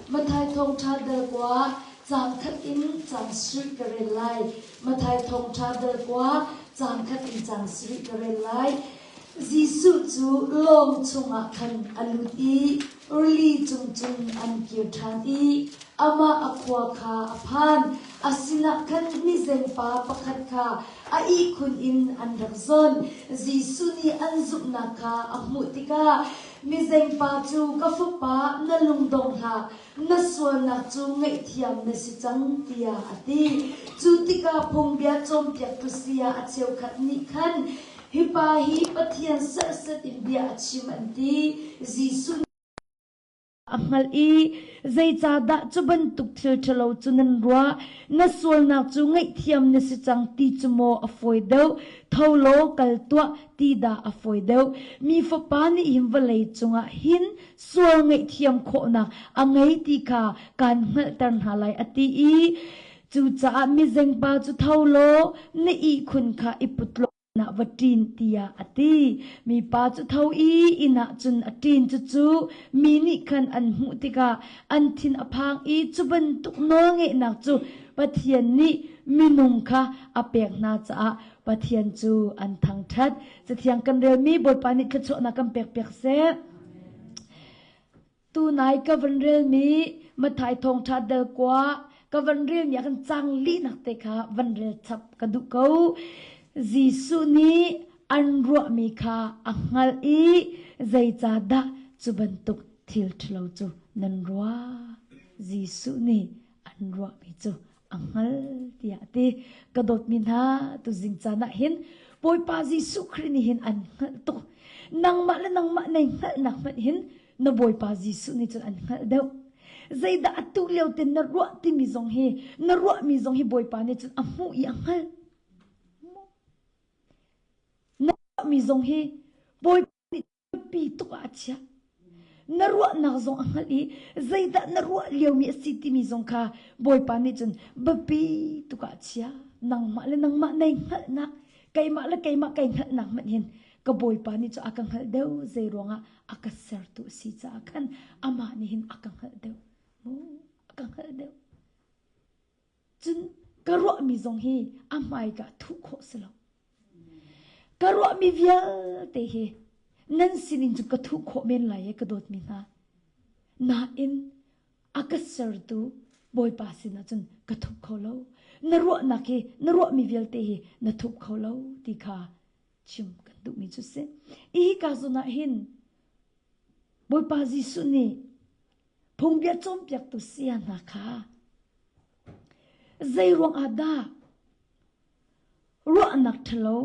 Matthai thawngṭha dal kua caang khat in caang sarih ka rel lai. Matthai thawngṭha dal kua caang khat in caang sarih ka rel lai. Jesuh cu lawng chungah khan a lut i rili cung cun an kir ṭhan i amah a khua kha a phan. A sinah khan mizengpa pakhat kha a ihkhun in an rak zawn. Jesuh nih an zumhnak kha a hmuh tikah mizengpa cu ka fapa na lungdong hlah, na sualnak cu ngaihthiam na si cang tiah a ti. Cu tikah phungbia cawnpiaktu saya a cheukhat nih khan hi pa hi Pathian serhsat in bia a chim an ti. Jesuh a hngalh i zeicahdah cu bantuk thil ṭhalo cu nan ruah? Na sualnak cu ngaihthiam na si cang ti cu maw a fawi deuh? Tho law kal tuah ti dah a fawi deuh? Mi Fapa nih hin vawlei cungah hin sual ngaihthiam khawhnak a ngei ti kha kaan hngalhter hna lai a ti i cucaah mizengpa cu tho law na ihkhun kha i put law nah va ṭin tiah a ti. Mipa cu tho i inn ah cun a ṭin. Cucu mi nih khan an hmuh tikah an thin a phang i cu bantuk nawlngeihnak cu Pathian nih minung kha a pek hna caah Pathian cu an thangṭhat. Cathiang kan relmi Bawipa nih thluachuahnak kan pekpiak seh. Tunai ka van relmi Matthai thawngṭha dal kua ka van relmi ah khan cang lihnak te kha van rel chap ka duh ko. Jesuh nih an ruahmi kha a hngalh i zeicahdah cu bantuk thil ṭhalo cu nan ruah? Jesuh nih an ruahmi cu a hngal tiah a ti. Ka dawtmi hna, tuzing caan ah hin Bawipa Jesuh Khrih nih hin an hngalh tuk. Nangmah le nangmah nei hngalhnak hmanh hin na Bawipa Jesuh nih cun an hngalh deuh. Zeidah atu lio te na ruah timi zong hi na ruahmi zong hi Bawipa nih cun a hmuh i a hngalh. Na ruahmi zong hi Bawipa nih biapi tuk ah a chiah. Na ruahnak zong a hngalh i zeidah na ruah liomi a si timi zong kha Bawipa nih cun biapi tuk ah a chiah. Nangmah le nangmah nei hngalhnak, keimah le keimah kai hngalhnak hmanh hin ka Bawipa nih cun a ka hngalh deuh zei ruangah a ka sertu a si caah khan amah nih hin a ka hngalh deuh. Mu a ka hngalh deuh. Cun ka ruahmi zong hi a hmaika thuh khawh si lo. Ka ruahmi vialte hi nan sinin cun ka thuh khawh men lai i ka dawtmi hna. Nain a ka sertu Bawipa sinah cun ka thup kho lo. Na ruahnak hi, na ruahmi vialte hi na thup kho lo ti kha chim kan duhmi cu si. Hi ka zawn ah hin Bawipa Jesuh nih Phungbia cawnpiaktu saya hna kha zeiruang ah dah ruahnak ṭhalo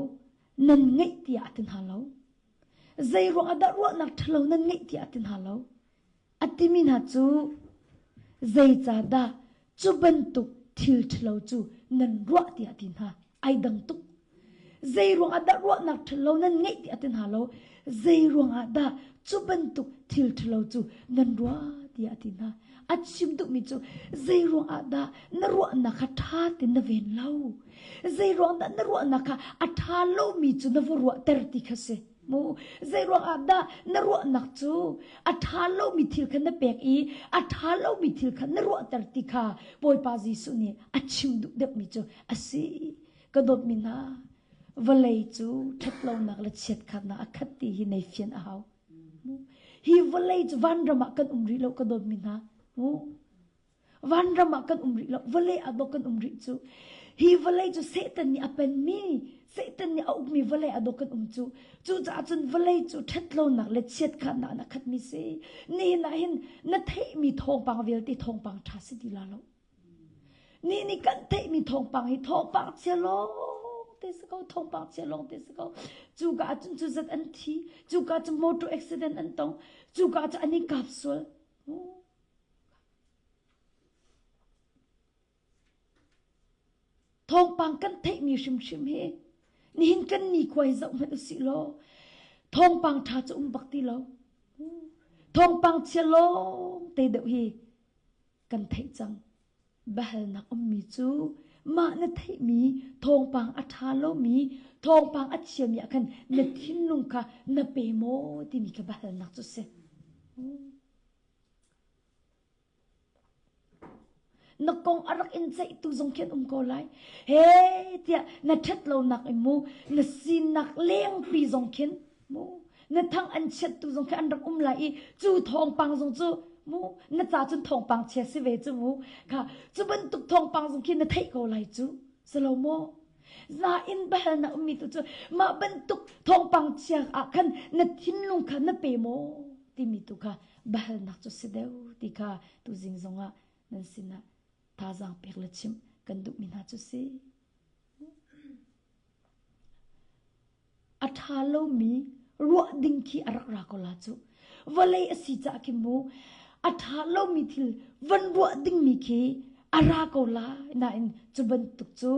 nan ngeih tiah a ti hna lo? Zeiruang ah dah ruahnak ṭhalo nan ngeih tiah a ti hna lo? A timi hna cu zeicahdah cu bantuk thil ṭhalo cu nan ruah tiah a ti hna. Ai dang tuk. Zei ruangah dah ruahnak ṭhalo nan ngeih tiah a ti hna lo. Zei ruangah dah cu bantuk thil ṭhalo cu nan ruah tiah a ti hna. A chim duhmi cu zei ruangah dah na ruahnak kha ṭha tein na ven lo. Zei ruang dah na ruahnak kha a ṭha lomi cu na va ruahter ti kha si. Mu zei ruangah dah na ruahnak cu a ṭha lomi thil kha na pek i a ṭha lomi thil kha na ruahter ti kha Bawipa Jesuh nih a chim duh deuhmi cu a si. Ka dawtmi hna, vawlei cu ṭhatlonak le chiatkhatnak a khat ti hi nei fian a hau. Hi vawlei cu vanram ah kan um rih lo ka dawtmi hna. Vanram ah kan um rih lo, vawlei ah dawh kan um rih cu. Hi vawlei cu Satan nih a penmi, Satan nih a ukmi vawlei ah dawh kan um cu. Cucaah cun vawlei cu ṭhatlonak le chiatkhatnak in a khatmi si. Nihin ah hin na theihmi thawngpang vialte thawngpang ṭha si ti la lo. Ni nih kan theihmi thawngpang hi thawngpang chia lawng te si ko, thawngpang chia lawng te si ko. Cuka ah cun cu zat an thi, cuka cu motor accident an tong, cuka cu an i kap sual. Thawngpang kan theihmi hrimhrim hi nihin kan nikhua hi zoh hmanh usih law thawngpang ṭha cu um bak ti lo. Thawngpang chia lawng te deuh hi kan theih cang. Biahalnak ummi cu mah na theihmi thawngpang a ṭha lomi, thawngpang a chiami ah khan na thinlung kha na pe maw timi kha biahalnak cu si. Na kong a rak in ceihtu zong khi an um ko lai. He tiah na ṭhat lonak in mu na sinak lengpi zong khin mu na thang an chiattu zong khi an rak um lai i cu thawngpang zong cu mu na ca cun thawngpang chia si ve cu mu kha cu bantuk thawngpang zong khi na theih ko lai cu silo maw Zain bahal na ummi tu cu mah bantuk thawngpang chia ah khan na thinlung kha na pe maw timi tu kha bahalnak cu si deuh ti kha tuzing zongah nan sinah thazaang pek le chimh kan duhmi hna cu si. A ṭha lomi ruah ding khi a rak ra ko la cu. Vawlei a si caah khi mu a ṭha lomi thil van ruah dingmi khi a ra ko lai nain cu bantuk cu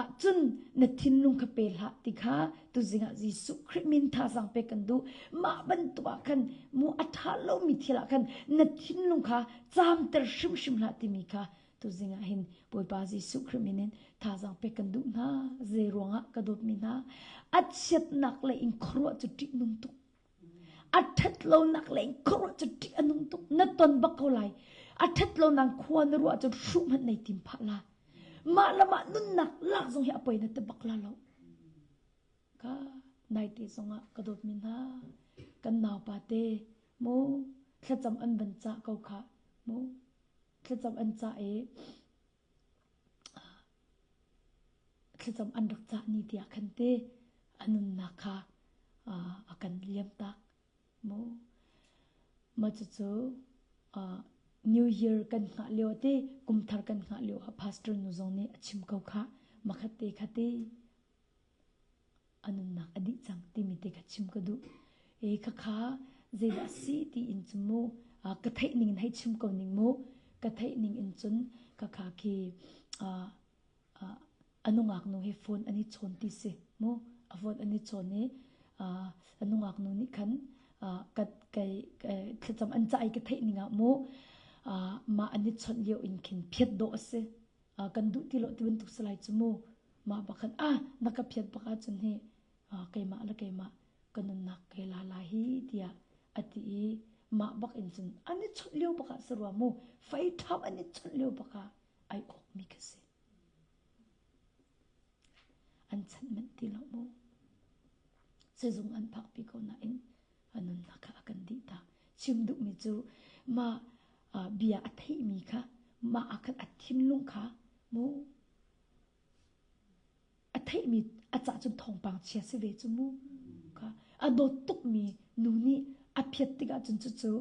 ahcun na thinlung kha pe hlah ti kha tuzing ah Jesuh Khrih min thazaang pek kan duh. Mah bantuk ah khan mu a ṭha lomi thil ah khan na thinlung kha caamter hrimhrim hlah timi kha Tuzing ah hin Bawipa Jesuh Khrih min in thazaang pek kan duh hna. Zei ruangah ka dawtmi hna a chiatnak lei in khuaruah cu ṭih nung tuk. A ṭhat lonak lei in khuaruah cu ṭih a nung tuk. Na ton bak ko lai. A ṭhat lonak khua na ruah cu hruh hmanh nei tim phah la. Mah le mah nunnak lak zong hi a poi na ti bak la lo. Ka naite zongah ka dawtmi hna kan naupa te mu thlacam an van cah ko kha mu thlacam an cah i thlacam an rak cah ni tiah khan te a nunnak kha a kan liam tak mu mah cucu New Year kan hngah lio te kumthar kan hngah lio ah pastor nu zong nih a chim ko kha makhat te kha te a nunnak a dih cang timi te kha chim ka duh. E khakha zeidah si ti in cun mu ka theih ning in hei chim ko ning mu ka theih ning in cun khakha khi a nungak nu he phone an i chawn ti si mu a phone an i chawn i a nungak nu nih khan ka kai thlacam an cah i ka theih ning ah mu mah an i chawnh lio in khin phiat dawh a si kan duh ti lo ti bantuk si lai cu mu Mah bak khan ah na ka phiat bak ahcun hi keimah le keimah ka nunnak kai la lai hi tiah a ti i mah bak in cun an i chawnh lio bak ah si rua mu fei ṭham an i chawnh lio bak ah ai awk mi kha si. An chanh manh ti lo mu. Sizung an phakpi ko nain a nunnak kha a kan dih tak. Chim duhmi cu mah bia a theihmi kha mah ah khan a thinlung kha mu A theihmi a cah cun thawngpang chia si ve cu mu. Kha a dawt tukmi nu nih a phiat tikah cun cucu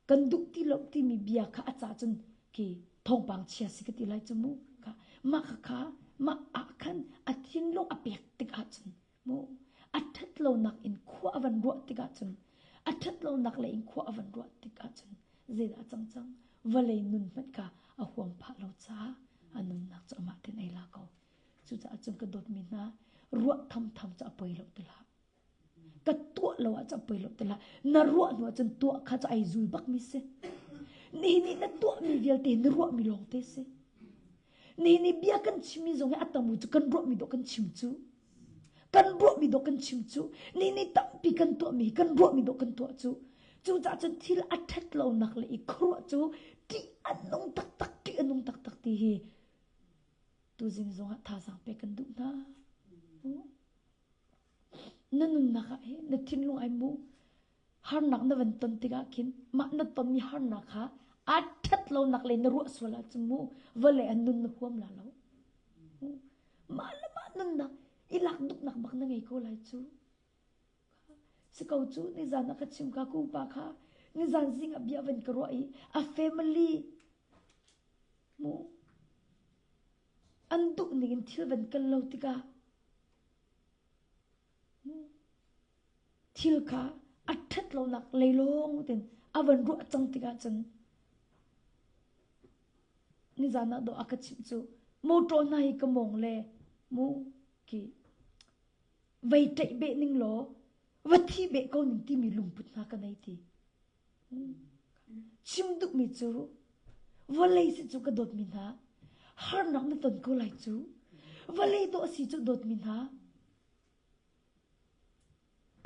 kan duh ti lo timi bia kha a cah cun khi thawngpang chia si ka ti lai cu mu. Kha mah kha kha mah ah khan a thinlung a pek tikah cun mu a ṭhat lonak in khua a van ruah tikah cun a ṭhat lonak lei in khua a van ruah tikah cun zeidah a cang cang vawlei nun hmanh kha a huam phah lo caah a nunnak cu amah ten ei la ko cucaah cun ka dawtmi hna ruah thamtham cu a poi lo ti hlah ka tuah lo ah cu a poi lo ti hlah na ruah hnu ah cun tuah kha cu ai zul bak mi si nihin ni na tuahmi vialte na ruahmi lawng te si nihin ni bia kan chimmi zong hi a tamu cu kan ruahmi dawh kan chim cu Kan ruahmi dawh kan chim cu ni ni tampi kan tuahmi kan ruahmi dawh kan tuah cu cucaah cun thil a ṭhat lonak le i khuaruah cu ṭih a nung taktak ṭih a nung taktak ti hi tuzing zongah thazaang pek kan duh hna. Na nunnak ah hin na thinlung ai mu harnak na van ton tikah khin mah na tonmi harnak kha a ṭhat lonak le na ruah sual ahcun mu vawlei an nun na huam la lo. Mah le mah nunnak i lak duknak bak na ngei ko lai cu. Si ko cu nizan ah ka chim ka ku pa kha nizan zing ah bia van ka ruah i a family mu an duh ning in thil van kal lo tikah thil kha a ṭhat lonak lei lawng ten a van ruah cang tikah cun Nizan ah dawh a ka chimh cu motor hna hi ka mawng le mu ki vei ṭeih beh ning law va thi beh ko ning timi lungput hna ka nei ti. Chim duhmi cu vawlei si cu ka dawtmi hna harnak na ton ko lai cu vawlei dawh si cu dawtmi hna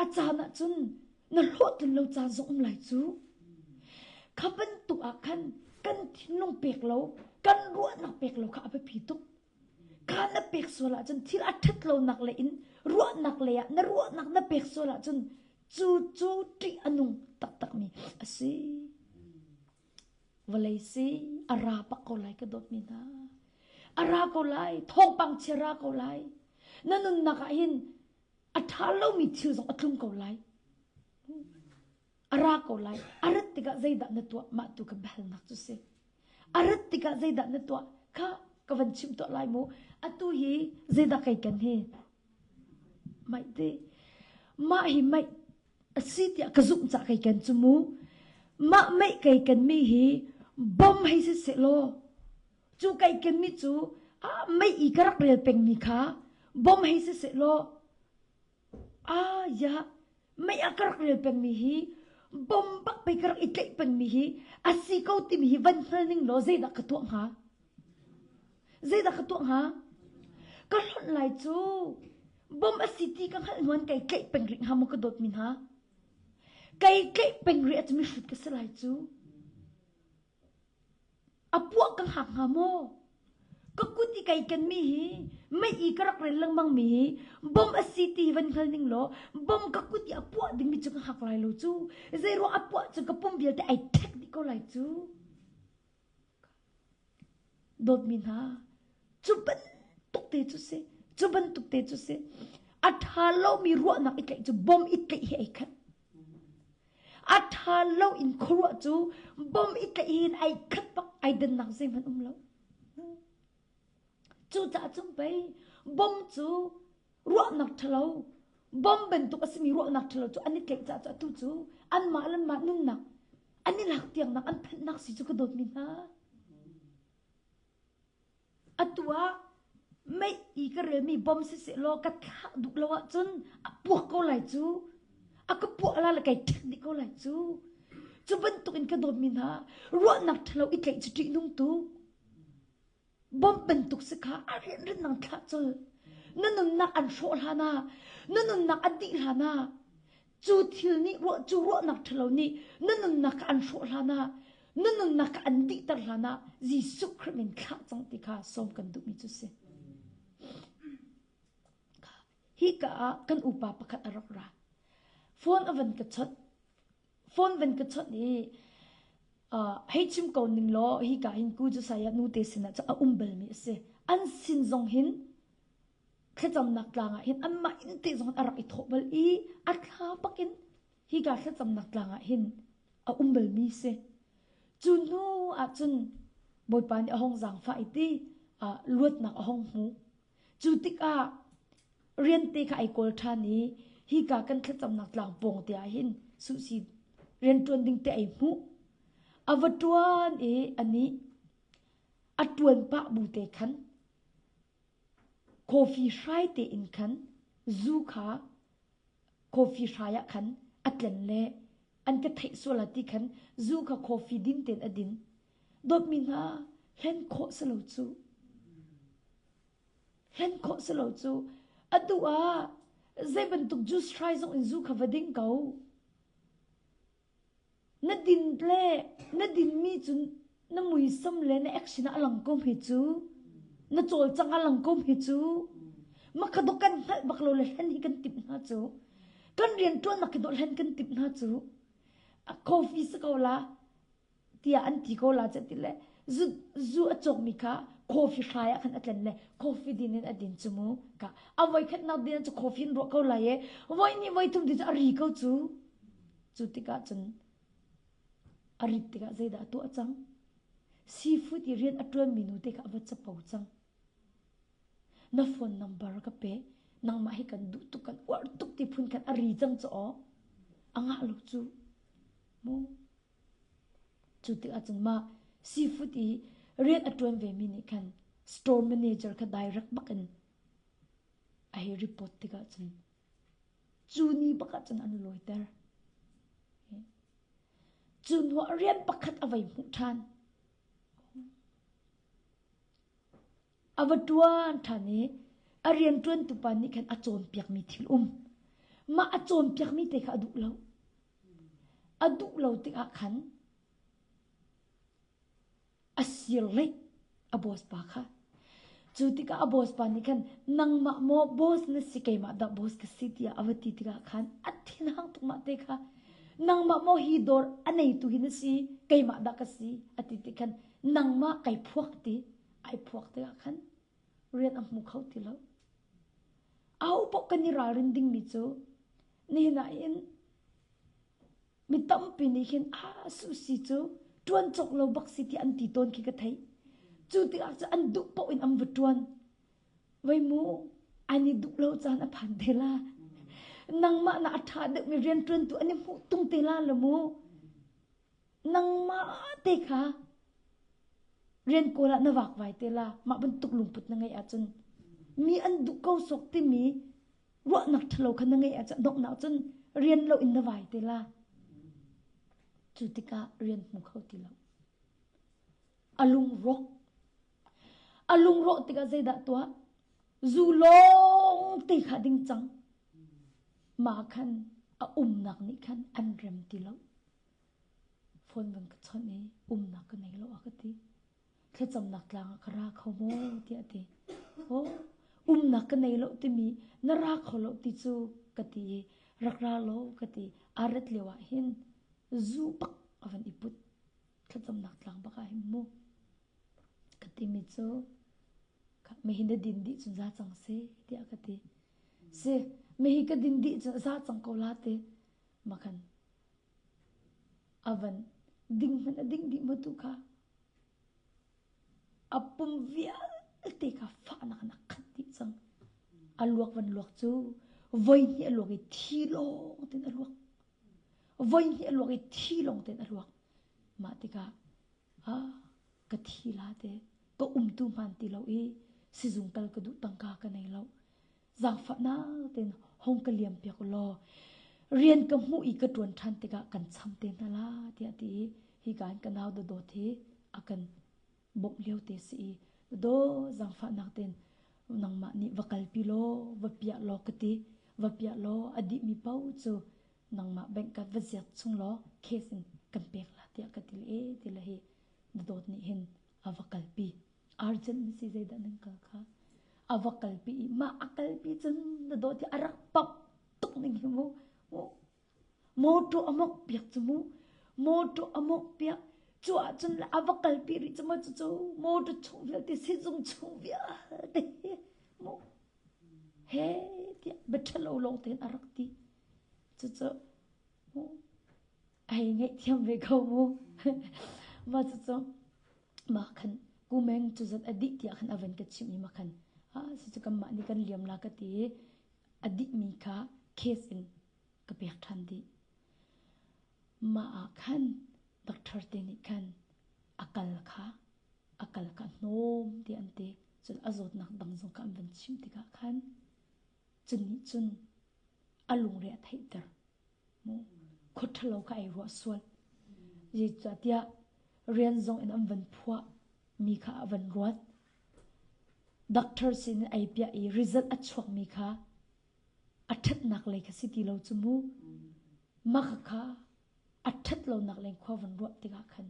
A caan ahcun na hlawhtlin lo caan zong um lai cu. Kha bantuk ah khan kan thinlung pek lo, kan. Kan ruahnak pek lo kha a biapi tuk. Kha na pek sual ahcun thil a ṭhat lonak lei in ruahnak lei ah na ruahnak na pek sual ahcun cu cu ṭih a nung taktakmi a si. Vawlei si a ra bak ko lai ka dawtmi hna. A ra ko lai, thawngpang chia ra ko lai. Na nunnak ah hin a ṭha lomi thil zong a tlung ko lai. A ra ko lai. A rat tikah zeidah na tuah? Mah tu ka biahalnak cu si. A rat tikah zeidah na tuah? Kha ka van chim tuah lai mu. Atu hi zeidah kai kan hi? Maih te. Mah hi maih a si tiah ka zumh cah kai kan cu mu. Mah maih kai kan mi hi bom hei si seh law cu kai kan mi cu ah mei i ka rak rel pengmi kha bom hei si seh law ah ya mei ah ka rak rel pengmi hi bom bak pei ka rak i tlaih pengmi hi a si ko timi hi van hngal ning law zeidah ka tuah hnga? Zeidah ka tuah hnga? Ka hlonh lai cu bom a si ti ka hngalh hnuan kai tlaih peng rih hnga maw ka dawtmi hna? Kai tlaih peng rih ahcun mihrut ka si lai cu. A puah ka hngak hnga maw? Ka kut i kai kenmi hi mei i ka rak rel lengmangmi hi bom a si ti hi van hngal ning law bom ka kut i a puah dingmi cu ka hngak lai lo cu. Zeiruang a puah cu ka pum vialte ai ṭhek dih ko lai cu. Dawtmi hna, cu bantuk te cu si. Cu bantuk te cu si. A ṭha lomi ruahnak i tlaih cu bom i tlaih hi ai khat. A ṭha lo in khuaruah cu bom i tlaih in ai khat bak ai dannak zeihmanh um lo. Cucaah cun pei bom cu ruahnak ṭhalo bom bantuk a simi ruahnak ṭhalo cu an i tlaih caah cu atu cu anmah le anmah nunnak an i lak tiangnak an phanhnak si cu ka dawtmi hna. Atu ah mei i ka relmi bom siseh law ka thlah duh lo ahcun a puak ko lai cu. A ka puah la le kai ṭhek dih ko lai cu. Cu bantuk in ka dawtmi hna ruahnak ṭhalo i tlaih cu ṭihnung tuk. Bom bantuk si kha a rianrin nang thlah colh. Na nunnak an hrawh hlan ah, na nunnak a dih hlan ah, cu thil nih ruah cu ruahnak ṭhalo nih na nunnak kha an hrawh hlan ah, na nunnak kha an dihter hlan ah Jesuh Khrih min thlah cang ti kha sawm kan duhmi cu si. Hika ah kan upa pakhat a rak ra. Phone a van ka chawnh. Phone van ka chawnh i uh, hei chim ko ning law hika hin ku cu saya nu te sinah cu a um balmi a si. An sin zong hin thlacamnak tlang ah hin anmah inn te zong a rak i thawh bal i a thla bakin hika thlacamnak tlang ah hin a um balmi si. Cu hnu ahcun Bawipa nih a hong zaangfah i ti uh, luatnak a hong hmu. Cu tikah rian te kha ai kawl ṭhan i hika kan thlacamnak tlang pawng te ah hin suhsi rianṭuan ding te ai hmuh. A va ṭuan i anih a ṭuan pah bu te khan coffee hrai tein khan zu kha coffee hrai ah khan a tlen le an ka theih sual ah ti khan zu kha coffee din tein a din. Dawtmi hna hlen khawh si lo cu. Hlen khawh si lo cu. Atu ah zei bantuk juice hrai zong in zu kha va ding ko. Na din le na dinmi cu na muisam le na action ah a lang ko hme cu. Na cawlcang a lang ko hme cu. Mah kha dawh kan hngalh bak lo le hlen hi kan timh hna cu. Kan rianṭuannak hi dawh hlen kan timh hna cu. A coffee si ko la tiah an ti ko la cah ti le zu zu a cawkmi kha coffee hrai ah khan a tlen le coffee din in a din cu mu ka a voi khatnak din cu coffee in ruah ko lai e voi nih voi thum din cu a ri ko cu cu tikah cun a rit tikah zeidah a tuah cang seafood i rian a ṭuanmi nu te kha a va capo cang na phone number ka pe nangmah hi kan duh tuk kan uar tuk ti phun khan a ri cang cu aw a ngah lo cu mu Cu tikah cun mah seafood i rian a ṭuan vemi nih khan store manager kha direct bak in a hei report tikah cun cu ni bak ah cun an lawiter. Cu hnuah rian pakhat a vei hmuh ṭhan. A va ṭuan ṭhan i a rianṭuantu pa nih khan a cawnpiakmi thil um. Mah a cawnpiakmi te kha a duh lo. A duh lo tikah khan a sir lei. A boss pa kha. Cu tikah a boss pa nih khan nangmah maw boss na si keimah dah boss ka si tiah a va ti tikah khan a thinhang tuk mah te kha. Nangmah maw hi dawr a neitu hi na si keimah dah ka si a ti ti khan nangmah kai phuak ti ai phuak tikah khan rian a hmu kho ti lo. Aho paoh kan i ralrin dingmi cu nihin ah hin Mi tampi nih hin ah susi cu ṭuan cawk lo bak si ti an ti tawn khi ka theih. Cu tikah cu an duh paoh in an va ṭuan. Vei mu, an i duh lo caan a phan te la. Nangmah na a ṭha deuhmi rianṭuantu an i hmuh tung te la lo mu. Nangmah te kha rian kawl ah na vakvai te la. Mah bantuk lungput na ngeih ahcun mi an duh ko sawk timi ruahnak ṭhalo kha na ngeih ahcun donghnak cun rian lo in na vai te la. Cu tikah rian hmu kho ti lo. A lungrawk. A lungrawh tikah zeidah tuah? Zu lawng te kha ding cang. Ma khan a umnak nih khan an rem ti lo. Phone van ka chawnh i umnak ka nei lo a ka ti. Thlacamnak tlang ah ka ra kho maw tiah a ti. Oh, umnak ka nei lo timi na ra kho lo ti cu ka ti i rak ra law ka ti. A rat lio ah hin zu bak a van i put. Thlacamnak tlang bak ah hin mu. Ka timi cu mihi na din dih cun za cang si tiah ka ti. Si, mihi ka din dih cun za cang ko la ti. Makhan A van ding hmanh a ding dih maw tu kha? A pum vialte kha fahnak in a khat dih cang. A luak van luak cu voi hnih a luak i thi lawng tein a luak. Voi hnih a luak i thi lawng tein a luak. Mah tikah ah ka thi la te ka umtu hmaan ti lo i sizung kal ka duh tangka ka nei lo. Zaangfahnak tein hong ka liam piak u law rian ka hmuh i ka ṭuan ṭhan tikah kan cham te hna la tiah a ti i hika in ka nau dawdawt hi a kan bawmh lio te si i daw zaangfahnak tein nangmah nih va kalpi law va piah law ka ti va piah law a dihmi paoh cu nangmah bank card va ziak chung law case in kan pek la tiah ka ti le e ti le hi dawt nih hin a va kalpi. Urgent na si zeidah nan kal kha a va kalpi i mah a kalpi cun na dawt hi a rak pap tuk ning hi mu motor a mok piak cu mu motor a mok piak cu ahcun a va kalpi rih cu mu cu motor chung vialte sizung chung vialte mu he tiah bia ṭhalo lawng tein a rak ti cucu mu ai ngaihthiam ve ko mu mah cucu mah khan kumeng cu zat a dih tiah khan a van ka chimh i mah khan ah cucu kanmah nih kan liam la ka ti i a dihmi kha case in ka pek ṭhan dih. Mah ah khan doctor te nih khan a kal kha a kal kha hnawm ti an ti cun a zawtnak dang zong kha an van chimh tikah khan cun nih cun a lungre a theihter. Khua ṭhalo kha ai ruah sual. Zeicahtiah rian zong in an van phuah mi kha a van ruat. Doctor sin in ai piah i result a chuakmi kha a ṭhatnak lei kha si ti lo cu mu. Mah kha a ṭhat lonak leng khua van ruah tikah khan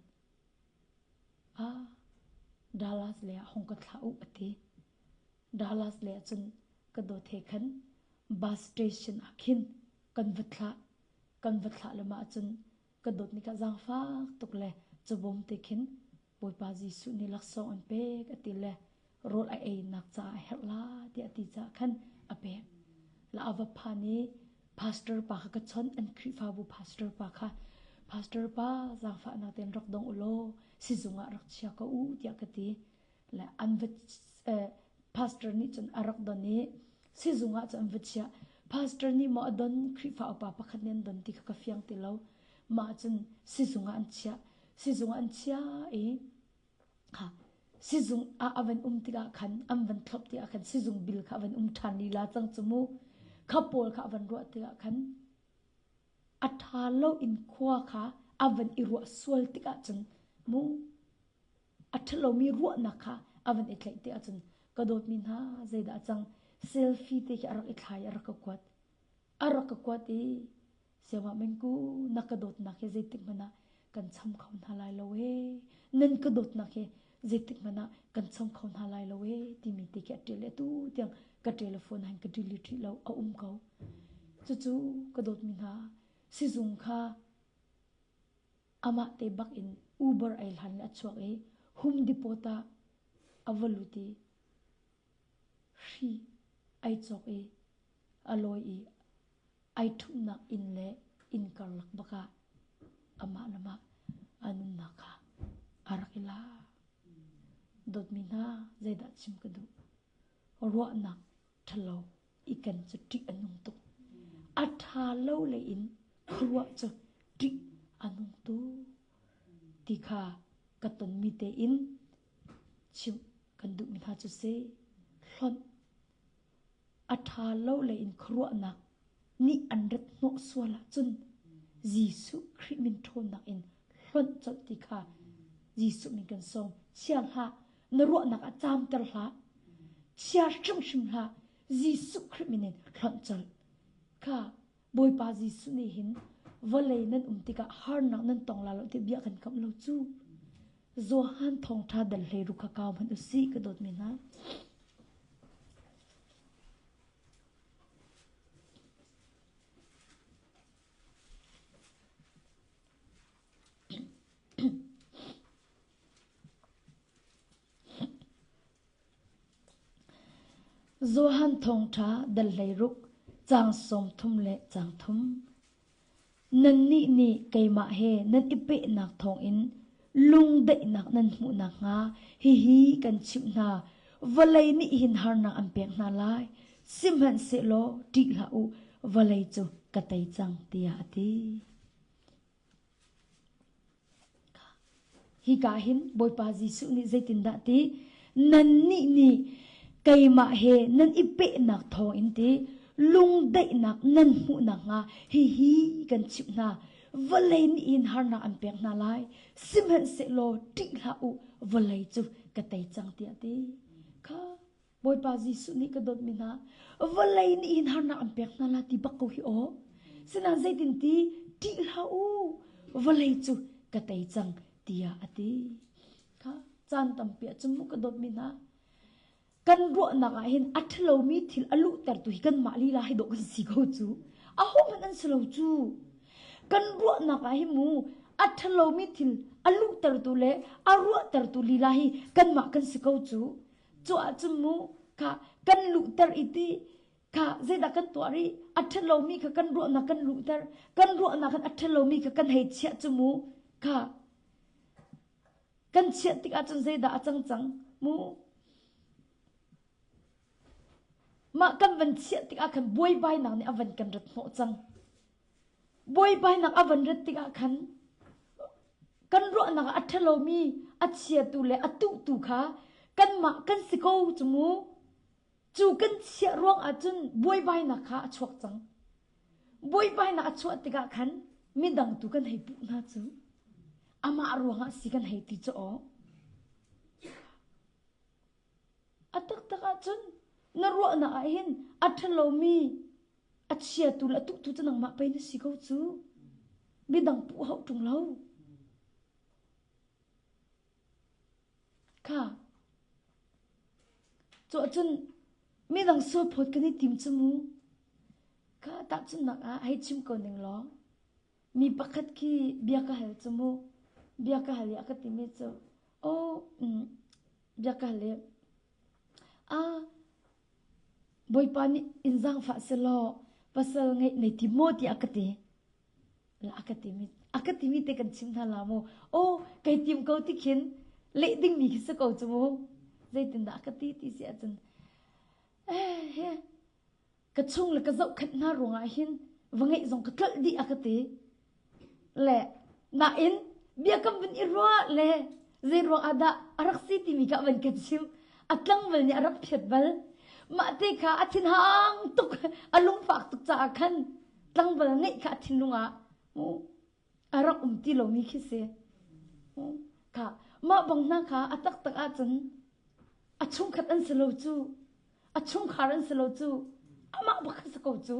ah Dallas lei ah hong ka thlah u a ti. Dallas lei ah cun ka dawt he khan bus station ah khin kan va thlah kan va thlah le mah cun ka dawt ni ka zaangfak tuk le cabawm te khin Bawipa Jesuh nih laksawng an pek a ti le rawl a einak caah a herh la tiah a ti caah khan a pek la a va phan i pastor pa kha ka chawnh an Khrihfabu pastor pa kha pastor pa zaangfahnak tein rak dong u law sizung ah rak chia ko u tiah ka ti le an va pastor nih cun a rak don i sizung ah cun an va chiah pastor nih maw a don Khrihfa upa pakhat nih an don ti kha ka fiang ti lo mah cun sizung ah an chiah sizung ah an chiah i kha sizung ah a van um tikah khan an van thlop tikah khan sizung bil kha a van um ṭhan lila cang cu mu kha pawl kha a van ruah tikah khan a ṭha lo in khua kha a van i ruah sual tikah cun mu A ṭhalomi ruahnak kha a van i tlaih te ahcun ka dawtmi hna zeidah a cang selfie te khi a rak i thlai a rak ka kuat. A rak ka kuat i siangah mengku na ka dawtnak hi zeitik hmanh ah kan cham kho hna lai lo ee. Nan ka dawtnak hi Zeitik hmanh ah kan chong kho hna lai lo ee timi te khi a ṭial le atu tiang ka telephone han ka delete rih lo a um ko. Cucu ka dawtmi hna sizung kha amah te bak in Uber ei hlan le a chuak i Home Depot ah a va lut i hri ai cawk i a lawi i ai ṭhumhnak inn le inn karlak bak ah amah le mah a nunnak kha a rak i lak. Dawtmi hna, zeidah chim ka duh? Ruahnak ṭhalo i ken cu ṭih a nung tuk. A ṭha lo lei in khuaruah cu ṭih a nung tuk ti kha ka tonmi tein chimh kan duhmi hna cu si. Hlonh a ṭha lo lei in khuaruahnak nih an rat hnawh sual ahcun Jesuh Khrih min ṭhawnnak in hlonh colh ti kha Jesuh min kan sawm. Chia hlah, na ruahnak ah caamter hlah. Chia hrimhrim hlah, Jesuh Khrih min in hlonh colh. Kha Bawipa Jesuh nih hin vawlei nan um tikah harnak nan tong la lo ti bia kan kamh lo cu. Johan thawngṭha dal hlei ru kha kau hmanh usih ka dawtmi hna. Johan thawngṭha dal 16 caang 30 le caang thum. Nannih nih keimah he nan i pehnak thawngin lungdaihnak nan hmuh nakhnga hihi kan chimh hna. Vawlei nih hin harnak an pek hna lai. Sihmanhsehlaw ṭih hlah u, vawlei cu ka tei cang, tiah a ti. Hika hin Bawipa Jesuh nih zeitindah ti? Nannih nih keimah he nan i pehnak thawngin ti lungdaihnak nan hmuh nakhnga hihi kan chimh hna. Vawlei nih hin harnak an pek hna lai. Sihmanhsehlaw ṭih hlah u, vawlei cu ka tei cang tiah a ti. Kha Bawipa Jesuh nih ka dawtmi hna, vawlei nih hin harnak an pek hna la ti bak ko hi aw. Sinain zeitin ti ṭih hlah u, vawlei cu ka tei cang tiah a ti. Kha caan tampi ah cun mu ka dawtmi hna, kan ruahnak ah hin a ṭhalomi thil a luhtertu hi kanmah lila hi dawh kan si ko cu. Ahohmanh an si lo cu. Kan ruahnak ah hi mu a ṭhalomi thil a luhtertu le a ruahtertu lila hi kanmah kan si ko cu. Cu ahcun mu kha kan luhter i ti kha zeidah kan tuah rih a ṭhalomi kha kan ruahnak kan luhter kan ruahnak khan a ṭhalomi kha kan hei chiah cu mu kha kan chiah tik ahcun zeidah a cang cang mu mah kan van chiah tik ah khan buaibainak nih a van kan rat hnawh cang Buaibainak a van rat tikah khan kan ruahnak ah a ṭhalomi a chiatu le a tuhtu kha kanmah kan si ko cu mu. Cu kan chiah ruang ahcun buaibainak kha a chuak cang. Buaibainak a chuah tikah khan midang tu kan hei puh hna cu. Amah ruangah si kan hei ti cu aw. A taktak ahcun na ruahnak ah hin a ṭhalomi a chiatu le a tuhtu cu nangmah pei na si ko cu. Midang puh hauh ṭung lo. Kha. Cu ahcun midang sualphawt kan i tim cu mu. Kha tahchunhnak ah hei chim ko ning law mi pakhat khi bia ka hal cu mu. Bia ka hal i a ka timi cu, oh, mm, bia ka hal i, ah, Bawipa nih in zaangfah selaw pasal ngeih nei ti maw tiah a ka ti. La a ka timi a ka timi te kan chim hna la mu. Aw kai tim ko ti khin leh dingmi khi si ko cu mu. Zeitindah a ka ti ti si ahcun eh he ka chung le ka zohkhenh hna ruangah hin va ngeih zong ka tlolh dih a ka ti. Le nain biakam vun i ruah le zei ruang ah dah a rak si timi kha van kan chim. A tlangval nih a rak phiat bal. Mah te kha a thinhang tuk, a lungfak tuk caah khan tlangval ngeih kha a thinlung ah a rak um ti lomi khi si. Kha mah bang hna kha a taktak ahcun a chungkhat an si lo cu, a chungkhar an si lo cu, amah bak kha si ko cu.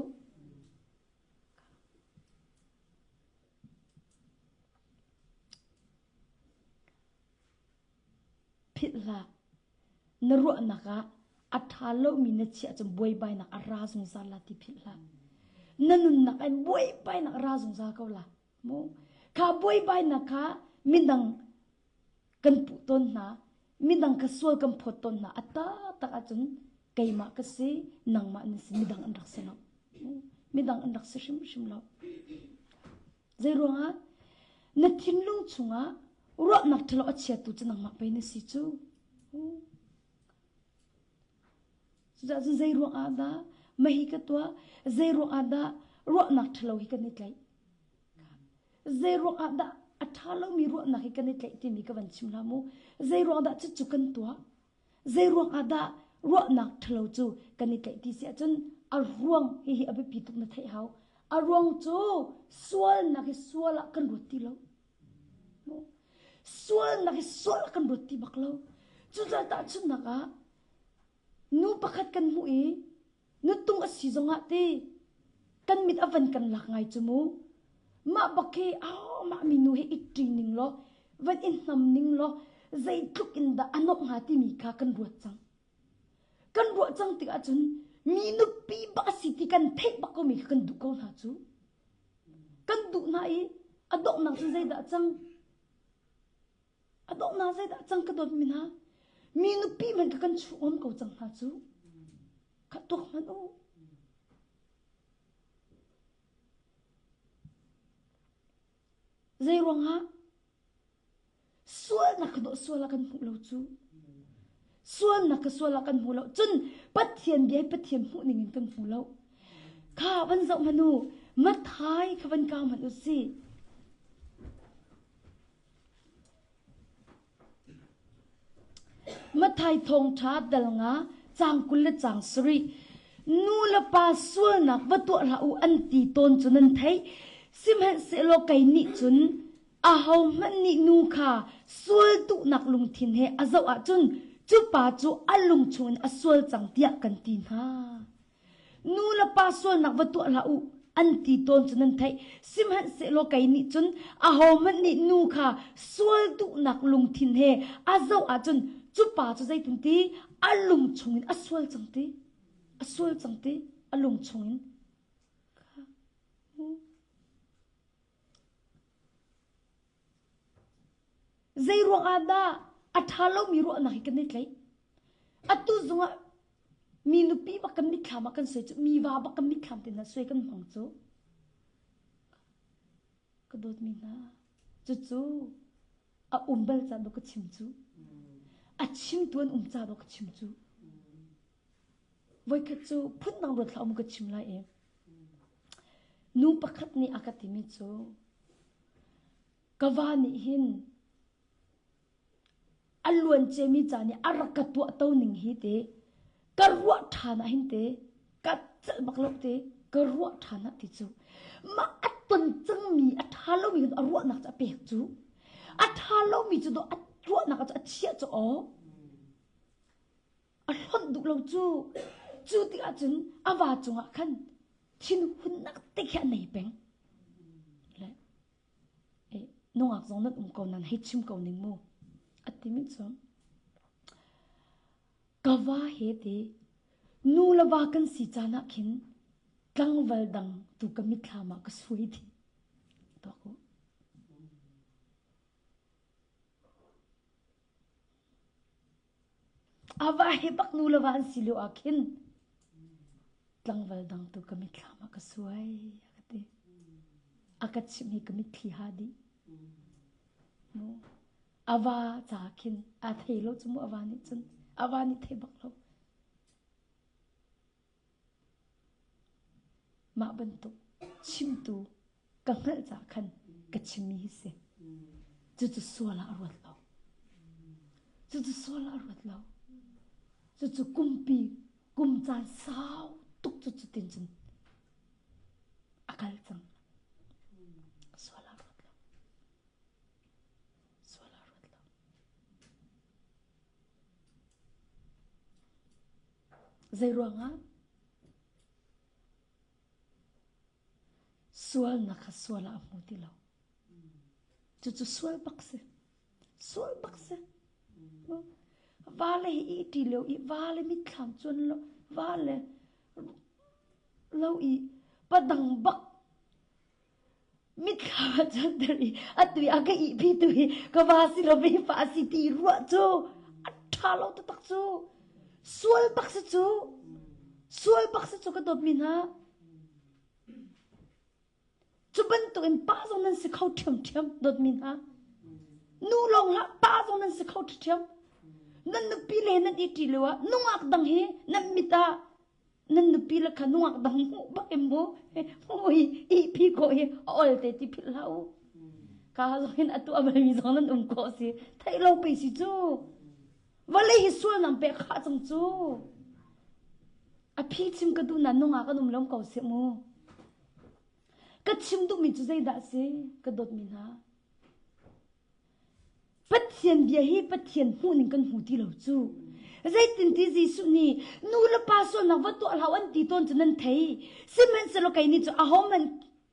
Philh hlah. Na ruahnak ah a ṭha lomi na chiah cun buaibainak a ra zungzal la ti philh hlah. Na nunnak ah buaibainak a ra zungzal ko la. Mu. Kha buaibainak kha midang kan puh tawn hna. Midang kha sual kan phawt tawn hna. A taktak ahcun keimah ka si, nangmah na si, midang an rak si lo. Midang an rak si hrimhrim lo. Zeiruangah? Na thinlung chungah ruahnak ṭhalo a chiatu cu nangmah pei na si cu. Cucaah cun zei ruangah dah mahi ka tuah? Zei ruangah dah ruahnak ṭhalo hi kan i tlaih? Zei ruangah dah a ṭha lomi ruahnak hi kan i tlaih timi ka van chim hlah mu. Zei ruang dah cucu kan tuah? Zei ruangah dah ruahnak ṭhalo cu kan i tlaih ti si ahcun a ruang hihi a biapi tuk na theih hau. A ruang cu sualnak hi sual ah kan ruat ti lo. Sualnak hi sual ah kan ruat ti bak lo. Cucaah tahchunhnak ah nu pakhat kan hmuh i nutung a si zongah ti kan mit a van kan lak ngai cu mu. Mah bak khi oh mah minu hi i ṭi ning law van i hnam ning law zeitluk in dah a nuamh hnga timi kha kan ruat cang. Kan ruah cang tikah cun mi nupi bak a si ti kan theih bak komi kha kan duh ko hna cu. Kan duh hna i a donghnak cu zeidah cang? A donghnak zeidah cang ka dawtmi hna? Mi nupi hmanh kha kan chuh ngam ko cang hna cu. Kha tuak hmanh u. Zei ruangah sualnak kha dawh sual ah kan hmuh lo cu. Sualnak kha sual ah kan hmu lo. Cun Pathian bia hi Pathian hmuh ning in kan hmu lo. Kha van zoh hmanh u. Mathai kha van kau hmanh u si. Matthai thawngṭha dal nga caang 20 le caang sarih nu le pa sualnak va tuah hlah u an ti tawn cu nan theih. Sihmanhsehlaw kei nih cun ahohmanh nih nu kha sual duhnak lungthin he a zoh ahcun cu pa cu a lung chungin a sual cang tiah kan ti hna. Nu le pa sualnak va tuah hlah u an ti tawn cu nan theih. Sihmanhsehlaw kei nih cun ahohmanh nih nu kha sual duhnak lungthin he a zoh ahcun cu pa cu zeitin ti a lung chungin a sual cang ti a sual cang ti a lung chungin Zei ruangah dah a ṭha lomi ruahnak hi kan i tlaih? Atu zongah mi nupi bak kan mitthlam ah kan suai cu, mi va bak kan mitthlam te hna suai kan hmang cu. Ka dawtmi hna, cucu a um bal ca dawh ka chim cu. A chimtu an um ca dawh ka chim cu. Voikhat cu phundang ruat hlah um ka chim lai i nu pakhat nih a ka timi cu Ka va nih hin a luan ciami ca nih a rak ka tuahto ning hi te ka ruah ṭhan ah hin te ka celh bak lo te ka ruah ṭhan ah ti cu mah a ton cangmi a ṭha lomi a ruahnak cu a pek cu a ṭha lomi cu dawh a ruahnak cu a chiah cu aw a hlonh duh lo cu cu tikah cun a va cungah khan thinhunnak te khi a nei peng le nungak zong nan um ko nan hei chim ko ning mu a timi cu ka va he te nu le va kan si caan ah khin tlangval dang tu ka mitthlam ah ka sui thi tuak u A va he bak nu le va an si lio ah khin tlangval dang tu ka mitthlam ah ka suai a ka ti. A ka chimh hi ka mitthli ha dih. Mu. A va ca khin a thei lo cu mu a va nih cun a va nih thei bak lo. Mah bantuk chimtu ka hngalh caah khan ka chimmi hi si. Cucu sual ah a ruat lo. Cucu sual ah a ruat lo. Cucu kumpi kum caan sau tuk cu cutin cun a kal cang. Sual ah ruat lo. Sual ah ruat lo. Zei ruangah? Sualnak kha sual ah a hmu ti lo. Cucu sual bak si. Sual bak si. Vale hi ih lio i vale mitthlam cuan lo vale lo i padang bak mitthlam ah cuanter i atu i a ka ihpi tu hi ka va si lo mi fa si ti ruah cu a ṭha lo taktak cu. Sual bak si cu. Sual bak si cu ka dawtmi hna. Cu bantukin pa zong nan si kho ṭhiamṭhiam, dawtmi hna. Nu lawng hlah, pa zong nan si kho ṭhiamṭhiam. Nan nupi le nan i ṭi lio ah nungak dang hi nan mit ah nan nupi le kha nungak dang hmuh bak in mu hmuh hi ihpi khawh hi a ol te ti philh hlah u. Ka zong hin atu a balmi zong nan um khawh si. Theih lo pei si cu. Vawlei hi sual nam pek khah cang cu. A phi chim ka duh na nungak an um lom ko seh mu. Ka chim duhmi cu zeidah a si? Ka dawtmi hna. Pathian bia hi Pathian hmuhning kan hmu ti lo cu. Zeitinti Jesuh nih nu le pa sualnak va tuah hlah an ti tawn cu nan thei. Sihmanhsehlaw kei nih cu ahohmanh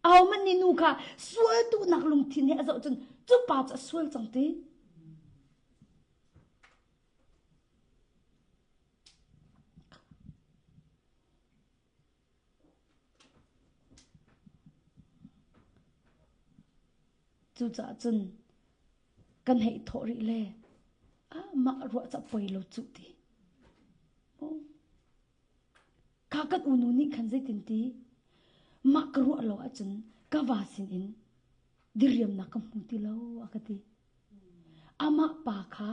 ahohmanh nih nu kha sual duhnak lungthin he a zoh cun cu pa cu a sual cang ti. Cucaah cun kan hei thawh rih le ah mah ruah cu a poi lo cuh ti. Kha kan unu nih khan zeitin ti mah ka ruah lo ahcun ka va sinin diriamnak ka hmu ti lo a ka ti. Amah pa kha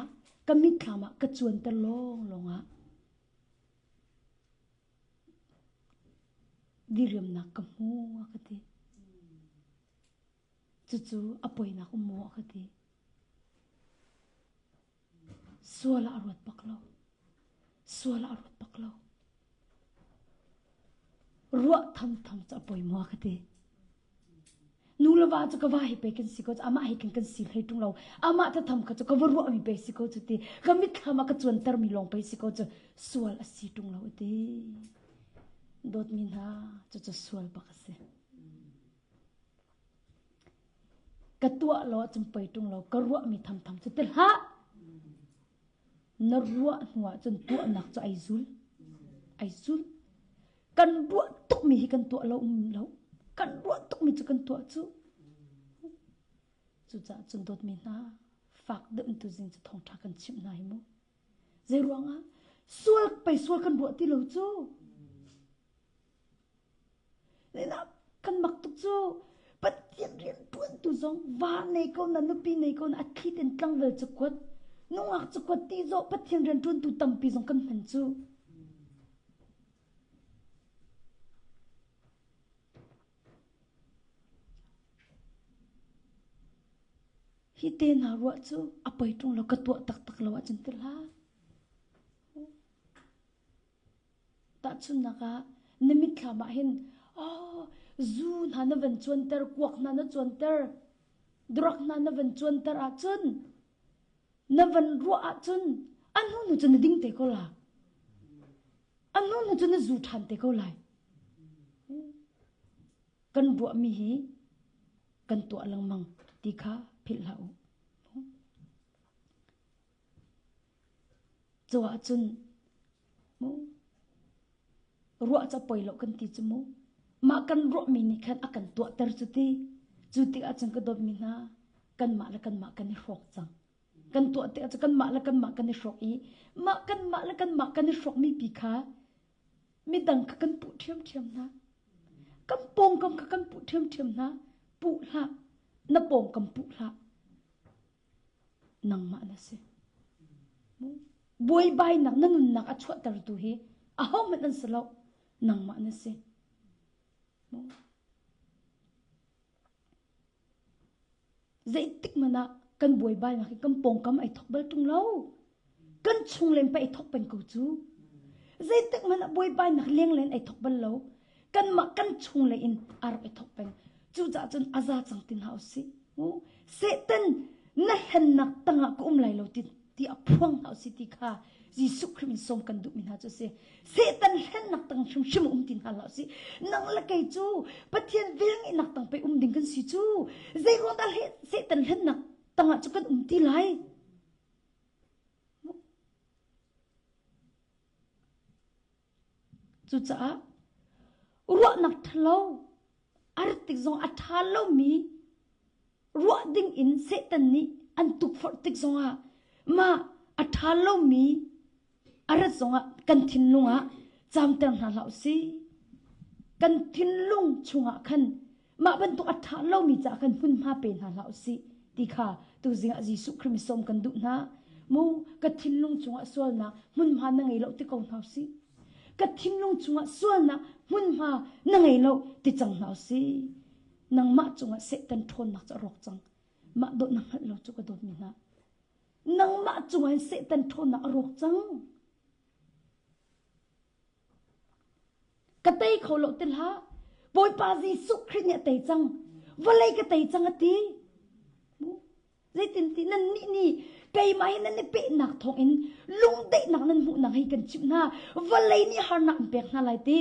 ka mitthlam ah ka cuanter lawnglawng ah Diriamnak ka hmu a ka ti. Cucu a poinak um maw a ka ti. Sual ah a ruat bak lo. Sual ah a ruat bak lo. Ruah thamtham cu a poi maw a ka ti. Nu le va cu ka va hi pei kan si ko cu amah hi kan kan si hlei ṭung lo amah thatham kha cu ka va ruahmi pei si ko cu ti ka mitthlam ah ka cuantermi lawng pei si ko cu sual a si ṭung lo a ti dawtmi hna cucu sual bak a si ka tuah lo ahcun pei ṭung lo ka ruahmi thamtham cu ti hlah Na ruah hnuah cun tuahnak cu ai zul. Ai zul. Kan ruah tukmi hi kan tuah lo um lo. Kan ruah tukmi cu kan tuah cu. Cucaah cun dawtmi hna, fak deuh in tuzing cu thawngṭha kan chimh hna hi mu. Zei ruangah sual pei sual kan ruah ti lo cu. Kan mak tuk cu Pathian rianṭuantu zong va nei ko na nupi nei ko na a thli ten tlangval cakuat nungak cakuat ti zawh Pathian rianṭuantu tampi zong kan hman cu. Hi te hna ruah cu a poi ṭung lo ka tuah taktak lo ahcun ti hlah. Tahchunhnak ah, na mitthlam ah hin oh, zu hna na van cuanter, kuak hna na cuanter, drug hna na van cuanter ahcun, na van ruah ahcun, a hnu hnu cu na ding te ko la. A hnu hnu cu na zu ṭhan te ko lai. Kan ruahmi hi kan tuah lengmang ti kha philh hlah u. Cu ahcun mu ruah cu a poi lo kan ti cu mu. Mah kan ruahmi nih khan a kan tuahter cu ti. Cu tikah cun ka dawtmi hna kanmah le kanmah kan i hrawk cang. Kan tuah tikah cun kanmah le kanmah kan i hrawk i mah kanmah le kanmah kan i hrawkmi pi kha midang kha kan puh ṭhiamṭhiam hna. Kan pawngkam kha kan puh ṭhiamṭhiam hna. Puh hlah. Na pawngkam puh hlah. Nangmah na si. Buaibainak na nunnak a chuahtertu hi ahohmanh an si lo. Nangmah na si. Zeitik hmanh ah kan buaibainak hi kan pawngkam ai thok bal ṭung lo. Kan chung len pa i thok peng ko cu. Zeitik hmanh ah buaibainak lenglen ai thok bal lo. Kanmah kan chung lei in a rak i thok peng. Cucaah cun a za cang ti hna usih. Satan na hlennak tangah ka um lai lo ti ti a phuang hna usih ti kha Jesuh Khrih min sawm kan duhmi hna cu a si. Satan hlennak tang hrimhrim um ti hna hlah usih. Nang le kei cu Pathian velngeihnak tang pei um ding kan si cu. Zei ruang dah Satan hlennak tangah cu kan um ti lai? Cucaah ruahnak ṭhalo a rat tik zong a ṭha lomi ruah ding in Satan nih an tukforh tik zongah mah a ṭha lomi a rat zongah kan thinlung ah caamter hna hlah usih. Kan thinlung chungah khan mah bantuk a ṭha lomi caah khan hmunhma pe hna hlah usih ti kha tuzing ah Jesuh Khrih mi sawm kan duh hna. Mu ka thinlung chungah sualnak hmunhma na ngei lo ti ko hna usih. Ka thinlung chungah sualnak hmunhma na ngei lo ti cang hna usih. Nangmah cungah Satan ṭhawnnak cu a rawk cang. Mah dawt na hngalh lo cu ka dawtmi hna. Nangmah cungah hin Satan ṭhawnnak a rawk cang. Ka tei kho lo ti hlah. Bawipa Jesuh Khrih nih a tei cang. Vawlei ka tei cang a ti. Zeitinti nannih nih keimah hi nan i pehnak thawngin lungdaihnak nan hmuhnak hi kan chimh hna. Vawlei nih harnak an pek hna lai ti.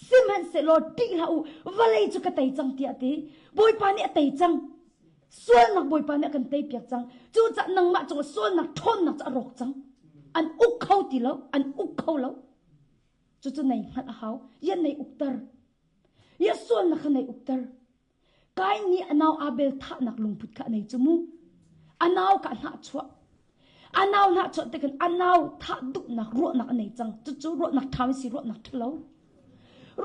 Sihmanhsehlaw ṭih hlah u, vawlei cu ka tei cang tiah a ti. Bawipa nih a tei cang. Sualnak Bawipa nih a kan teipiak cang. Cucaah nangmah cungah sualnak ṭhawnnak cu a rawk cang. An uk kho ti lo, an uk kho lo. Cucu nei hngalh a hau. Yan nei ukter. Ya sualnak kha nei ukter. Kain nih a nau Abel thahnak lungput kha a nei cu mu. A nau ka hnahchuah. A nau hnahchuah te khan a nau thah duhnak ruahnak a nei cang. Cucu ruahnak ṭha si ruahnak ṭhalo.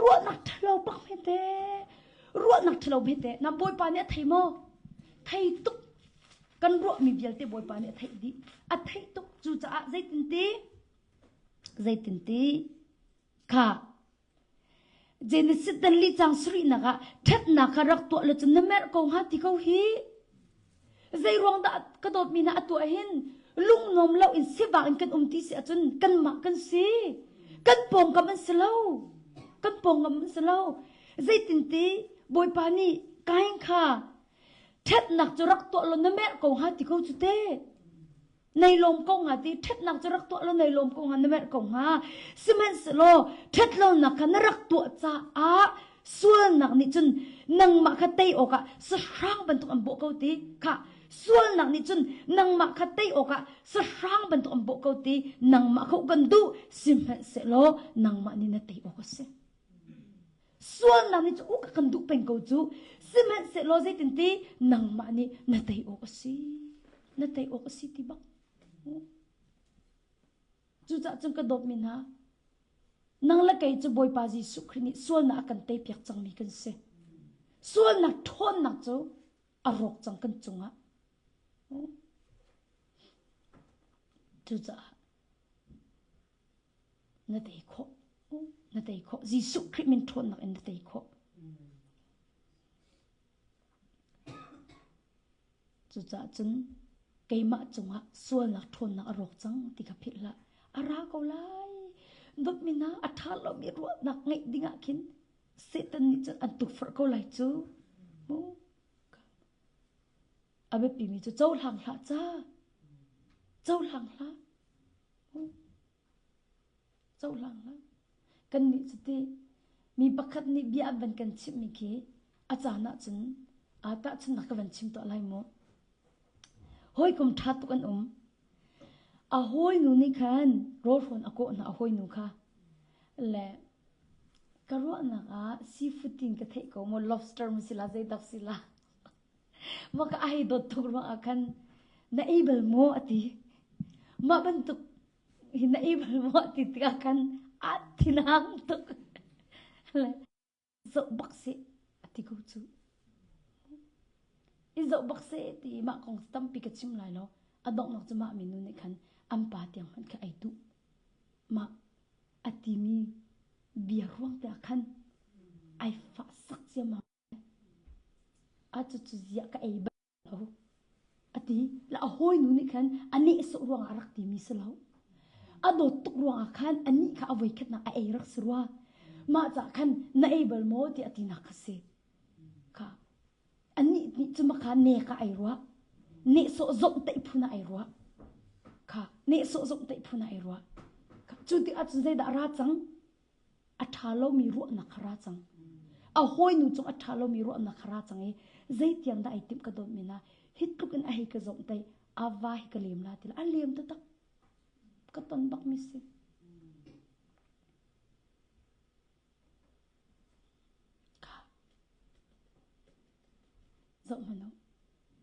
Ruahnak ṭhalo bak hmete. Ruahnak ṭhalo hmete. Na Bawipa nih a thei maw? Thei tuk. Kan ruahmi vialte Bawipa nih a theih dih. A theih tuk. Cucaah zeitinti? Zeitinti? Kha Genesis dan li cang sarihnak ah ṭhatnak kha rak tuah lo cun na merh ko hnga ti ko hi. Zei ruang dah ka dawtmi hna a tuah hin lungnuam lo in sivak in kan um ti si ahcun kanmah kan si. Kan pawngkam an si lo. Kan pawngkam an si lo. Zeitinti Bawipa nih Kain kha ṭhatnak cu rak tuah law na merh ko hnga ti ko cu te. Nei lawm ko hnga ti ṭhatnak cu rak tuah law nei lawm ko hnga na merh ko hnga sihmanhsehlaw ṭhatlonak kha na rak tuah caah sualnak nih cun nangmah kha tei awkah sahrang bantuk an bawh ko ti kha sualnak nih cun nangmah kha tei awkah sahrang bantuk an bawh ko ti nangmah kha kan duh sihmanhsehlaw nangmah nih na tei awk a si Sualnak nih cu uk a kan duh peng ko cu. Sihmanhsehlaw zeitinti nangmah nih na tei awk a si. Na tei awk a si ti bak. Cucaah cun ka dawtmi hna, nang le kei cu Bawipa Jesuh Khrih nih sualnak a kan teipiak cangmi kan si. Sualnak ṭhawnnak cu a rawk cang kan cungah. Cucaah na tei khawh. Na tei khawh. Jesuh Khrih min ṭhawnnak in na tei khawh. Cucaah cun keimah cungah sualnak ṭhawnnak a rawk cang ti kha philh hlah. A ra ko lai. Dawtmi hna, a ṭha lomi ruahnak ngeih dingah khin Satan nih cun an tukforh ko lai cu. Mu. A biapimi cu cohlang hlah ca. Cohlang hlah. Cohlang hlah. Kannih cu ti mi pakhat nih bia an van kan chimhmi khi a caan ahcun aa tahchunhnak ka van chim tuah lai mu. Hawikom ṭha tuk an um. A hawinu nih khan rawlhrawn a kawh hna a hawinu kha. Le ka ruahnak ah seafood tin ka theih ko maw lobster mu si la zeidak si la. Mah ka ai dawt tuk ruangah khan na ei bal maw a ti. Mah bantuk hi na ei bal maw a ti tikah khan a thinhang tuk. Zoh bak seh a ti ko cu. I zoh bak seh ti mah kong tampi ka chim lai lo. A donghnak cu mah minu nih khan an pa tiang hmanh kha ai duh. Mah a timi bia ruang te ah khan ai fah sak ciammam. A cucu ziah ka ei bal lo a ti. La a hawinu nih khan a nehsawh ruangah a rak timi si lo. A dawt tuk ruangah khan anih kha a voikhatnak a ei rak si rua. Mah cah khan na ei bal maw tiah a tinak kha si. Kha anih nih cu makha ne ka ai ruah. Nehsawh zomhtaih phun ah ai ruah. Kha nehsawh zomhtaih phun ah ai ruah. Cu tikah cun zeidah a ra cang? A ṭha lomi ruahnak kha ra cang. A hawinu cung a ṭha lomi ruahnak kha ra cang i zeitiang dah ai timh ka dawt men ah hi tluk in a hei ka zomhtaih a va hi ka lem la ti la a lem taktak ka ton bakmi si.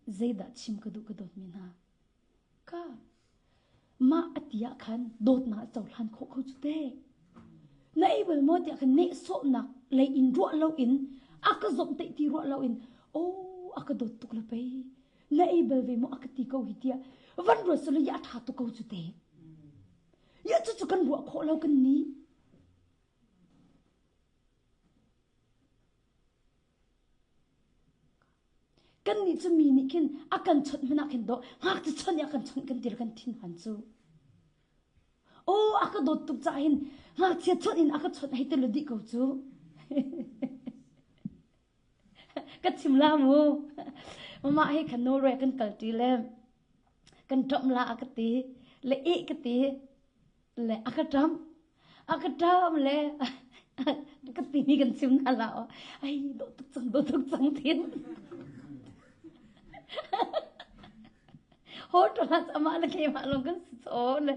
Zeidah chim ka duh ka dawtmi hna? Ka mah a ti ah khan dawtnak a cohlan khawh ko cu te. Na ei bal maw tiah khan nehsawhnak lei in ruah loin a ka zomhtaih ti ruah loin oh a ka dawt tuk la pei na ei bal ve maw a ka ti ko hi tiah van ruat solo ya a ṭha tuk ko cu te. Ya cucu kan ruah khawh lo kan nih. Kannih cu mi nih khin a kan chawnh hmanh ah khin dawh ngakchia chawnh i a kan chawnh kan ti kan thin han cu. Aw a ka dawt tuk caah hin ngakchia chawnh in a ka chawnh hei ti lo dih ko cu. Ka chim la mu. Mama he khan Norway kan kal ṭi le kan ṭamh la a ka ti le eh ka ti le a ka ṭamh. A ka ṭam le ka ti mi kan chim hna la ai dawh tuk cang dawh tuk cang tin. Hotel ah amah le keimah lawng kan si chaw le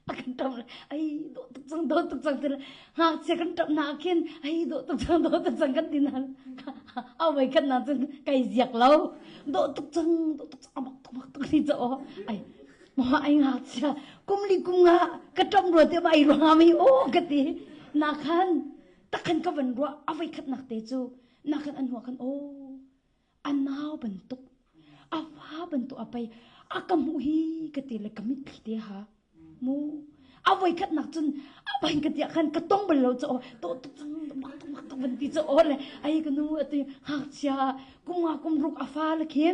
a kan ṭam le ai dawh tuk cang dawh tuk cang tin ngakchia kan ṭap na khin ai dawh tuk cang dawh tuk cang kan ti na a voi khat na cun kai ziak lo dawh tuk cang dawh tuk cang amak tuk mak tuk ni chaw ai Maw ai ngakchia kum li kum nga ka ṭam rua te ai ruang mi aw ka ti na khan takhan ka van ruah a voi khat nak te cu na khan an hua khan aw a nau bantuk a fa bantuk a pei a ka hmuh hi ka ti le ka mitthli te ha mu a voi khat nak cun a van ka tiah khan ka tong bal lo chu to tuk cang mak tuk mak tuk van ti chu aw le ai ka nu ati ngakchia kum nga kum ruk a fa le khi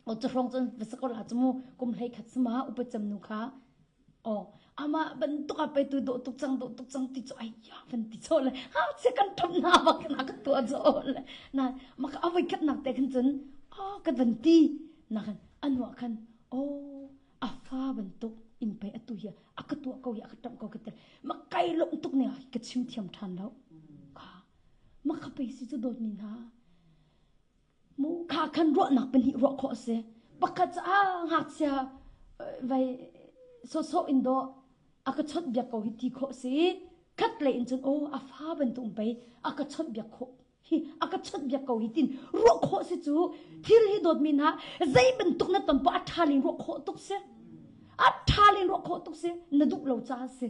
O cu hrawng cun va si ko la cu mu kum hlei khat sama upa cem nu kha o ama bantuk a pe tu dawh tuk cang dawh tuk cang ti cu ai ya van ti cho le ha che kan ṭam na bak na ka tua cho le na maka avoi khat nak te khan cun a ka van ti na khan anwa khan o a fa bantuk in pe atu hi a ka tua ko hi a ka ṭam ko ka te ma kai lom tuk ne ka chim thiam ṭhan lo kha ma ka pe si cu dawt mi hna Mu kha khan ruahnak pahnih ruah khawh a si. Pakhat cu ah ngakchia vai sawsawh in dawh a ka chawnh biak ko hi ti khawh si. Khat lei in cun aw a fa bantuk in pei a ka chawnh biak khawh hi a ka chawnh biak ko hi tin ruah khawh si cu thil hi dawtmi hna zei bantuk na ton poah a ṭha ling ruah khawh tuk si. A ṭha ling ruah khawh tuk si. Na duh lo caah si.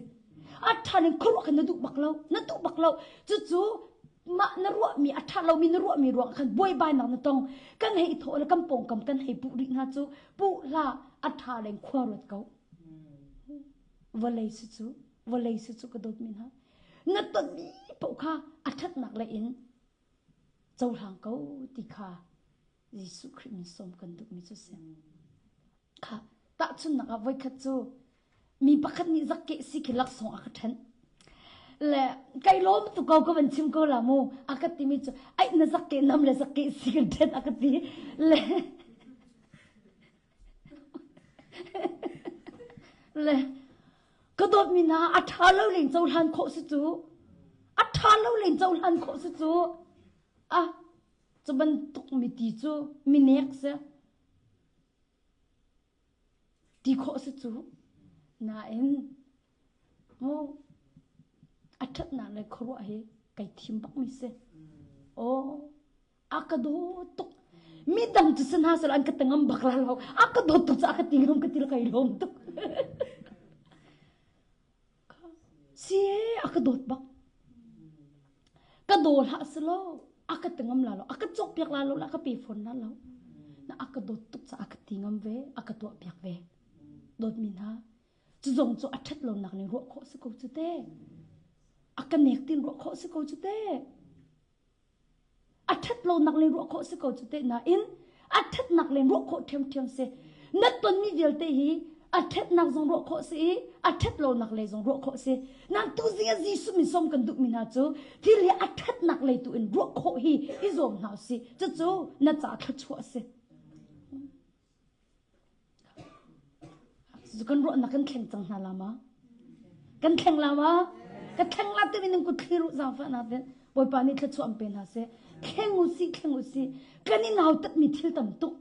A ṭha ling khuaruah khan na duh bak lo. Na duh bak lo. Cucu mah na ruahmi a ṭha lomi na ruahmi ruang khan buaibainak na tong kan hei thawh le kan pawngkam kan hei puh rih hna cu puh hlah a ṭha leng khua ruat ko vawlei si cu vawlei si cu ka dawtmi hna na tonmi paoh kha a ṭhatnak lei in cohlang ko ti kha Jesuh Khrih min sawm kan duhmi cu si. Kha tahchunhnak ah voikhat cu mi pakhat nih zakkeh si khi laksawng a ka ṭhenh. Le kai lawm tu ko ka van chim ko la mu a ka timi cu ai na zakkeh nam le zakkeh si kan ṭhenh a ka ti le le ka dawtmi hna a ṭha lo len cohlan khawh si cu a ṭha lo len cohlan khawh si cu a cu bantuk mi ti cu mi nek si Ti khawh si cu. Nain mu a ṭhatnak le khuaruah hi kai thim bakmi si. Aw a ka daw tuk. Midang cu si hna seh an ka tangam bak la lo. A ka dawt tuk caah ka ti ngam ka ti kai lawm tuk. Si a ka dawt bak. Ka daw hlah selaw a ka ti ngam la lo. A ka cawk piak la lo, a ka pe fawn la lo. Na a ka dawt tuk caah a ka ti ngam ve, a ka tuah piak ve. Dawtmi hna, cu zong cu a ṭhat lonak nih ruah khawh si ko cu te. A ka nek tin ruah khawh si ko cu te. A ṭhat lonak len ruah khawh si ko cu te nain a ṭhatnak len ruah khawh ṭhiamṭhiam si. Na tonmi vialte hi a ṭhatnak zong ruah khawh si i a ṭhat lonak lei zong ruah khawh si. Nan tu zing ah Jesuh min sawm kan duhmi hna cu thil hi a ṭhatnak lei tu in ruah khawh hi i zuam hna usih. Cucu na ca thluachuah a si. Kan ruahnak kan thleng cang hna la ma? Kan thleng la ma? Ka thleng la timi nan kut thlir u zaangfahnak ten Bawipa nih thluachuah an pe hna seh. Thleng u sih, thleng u sih. Kan i nautatmi thil tam tuk.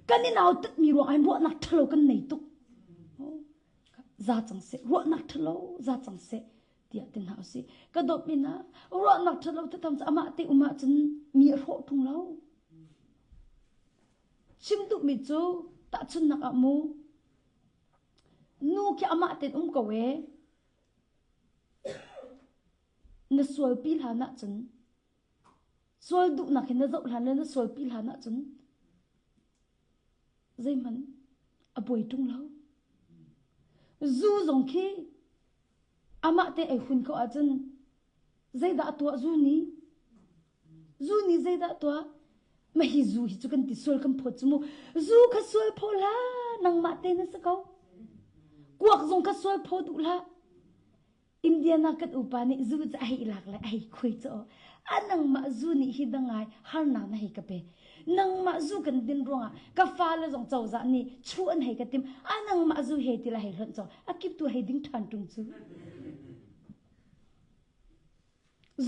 Kan i nautatmi ruang ah ruahnak ṭhalo kan nei tuk. Za cang seh, ruahnak ṭhalo za cang seh tiah ti hna usih. Ka dawtmi hna, ruahnak ṭhalo te tam cu amah te um ahcun mi a hrawh ṭung lo. Chim duhmi cu tahchunhnak ah mu nu khi amah tein um ko ee. Na sualpi hlan ahcun sual duhnak hi na zoh hlan le na sualpi hlan ahcun zeihmanh a buai ṭung lo. Zu zong khi amah te ei hun ko ahcun zeidah a tuah zu nih? Zu nih zeidah a tuah? Mah hi zu hi cu kan ti sual kan phawt cu mu. Zu kha sual phaw hlah, nangmah te na si ko. Kuak zong kha sual phaw duh hlah. Indiana kan upa nih zu cu a hei lak le a hei khui cu a nangmah zu nih hi dangai harnak na hei ka pe. Nangmah zu kan din ruangah ka fale zong cozah nih chu an hei ka tim. A nangmah zu he ti la hei hlonh caw. A kip tu hei ding ṭhan ṭung cu.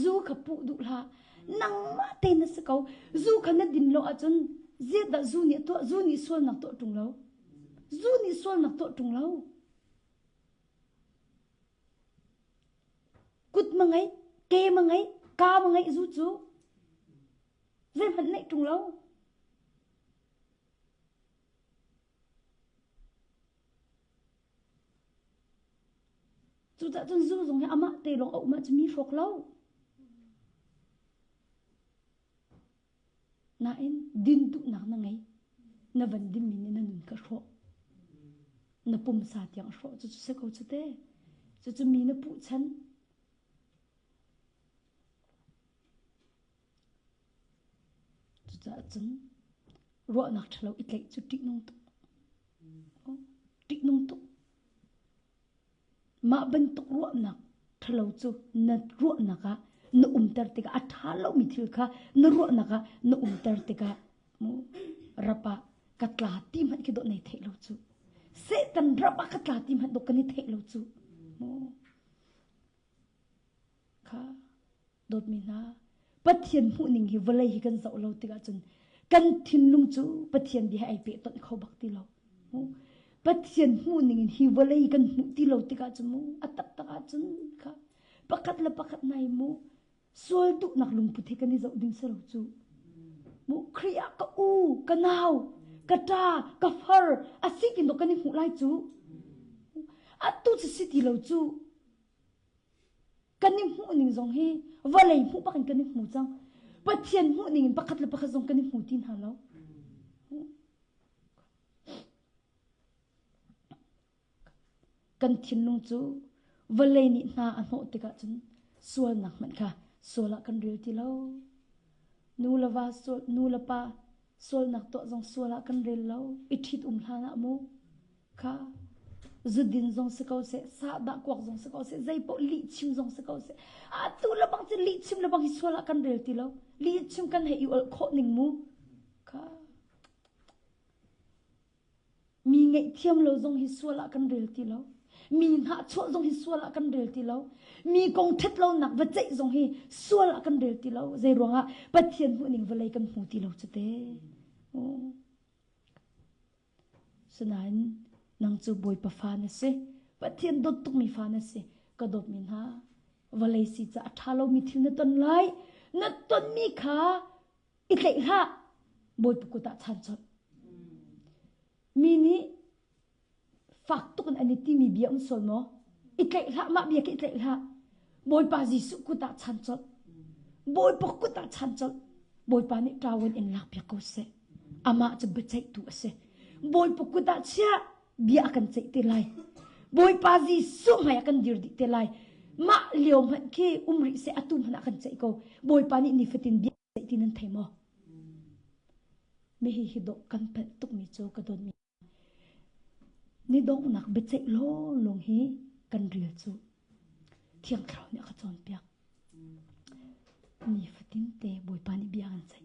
Zu kha puh duh hlah. Nangmah te na si ko. Zu kha na din lo ahcun zeidah zu nih a tuah? Zu nih sualnak tuah ṭung lo. Zu nih sualnak tuah ṭung lo. Kut ma ngeih, ke ma ngeih, ka ma ngeih zu cu zeihmanh neih ṭung lo. Cucaah cun zu zong hi amah te lawng a um ahcun mi hrawk lo. Nain din duhnak na ngei. Na van dinmi nih na nun kha hrawh. Na pumsa tiang a hrawh. Cucu si ko cu te. Cucu mi na puh chan. Cucaah cun ruahnak ṭhalo i tlaih cu ṭihnung tuk. Ṭihnung tuk. Mah bantuk ruahnak ṭhalo cu na ruahnak ah na umter tikah a ṭha lomi thil kha na ruahnak ah na umter tikah mu rap ah ka tla ti hmanh khi dawh nei theih lo cu. Satan rap ah ka tla ti hmanh dawh kan i theih lo cu. Mu Kha dawtmi hna, Pathian hmuhning hi vawlei hi kan zoh lo tikah cun kan thinlung cu Pathian bia he ai pehtonh kho bak ti lo. Pathian hmuhning in hi vawlei kan hmuh ti lo tikah cun mu a taktak ahcun kha pakhat le pakhat nai mu sual duhnak lungput hi kan i zoh ding si lo cu. Mu Khrih ah ka u, ka nau, ka ṭa, ka far a si tin dawh kan i hmuh lai cu. Atu cu si ti lo cu. Kan i hmuh ning zong hi vawlei hmuh bak in kan i hmu cang. Pathian hmuh ning in pakhat le pakhat zong kan i hmu ti hna lo. Kan thinlung cu vawlei nih hna a hnawh tikah cun sualnak hmanh kha sual ah kan rel ti lo. Nu le va sual, nu le pa sualnak tuah zong sual ah kan rel lo. I ṭhit um hlan ah mu. Kha zudin zong si ko seh, sahdah kuak zong si ko seh, zei paoh lihchim zong si ko seh. Atu le bang cu lihchim le bang hi sual ah kan rel ti lo. Lihchim kan hei i ol khawh ning mu. Kha mi ngaihthiam lo zong hi sual ah kan rel ti lo. Mi hnahchuah zong hi sual ah kan rel ti lo. Mi kong ṭhat lonak va ceih zong hi sual ah kan rel ti lo. Zei ruangah Pathian hmuhning vawlei kan hmu ti lo cu te. Oh. Sinain nang cu Bawipa fa na si. Pathian dawt tukmi fa na si. Ka dawtmi hna, vawlei si ca a ṭha lomi thil na ton lai. Na tonmi kha i tlaih hlah. Bawipa kut ah chan colh. Mi nih fak tuk in an i timi bia um sual maw? I tlaih hlah, mah bia khi i tlaih hlah. Bawipa Jesuh kut ah chan colh. Bawipa kut ah chan colh. Bawipa nih ṭawan in lakpiak ko seh. Amah cu biaceihtu a si. Bawipa kut ah chiah bia a kan ceih te lai. Bawipa Jesuh hmai ah kan dir dih te lai. Mah lio hmanh khi um rih seh atu hmanh ah kan ceih ko. Bawipa nih nifatin bia ceih ti nan thei maw? Mihi hi dawh kan palh tukmi cu ka dawtmi Ni donghnak biaceih lawnglawng hi kan ril cu Thiang Thlarau nih a ka cawnpiak. Nifatin te Bawipa nih bia kan ceih.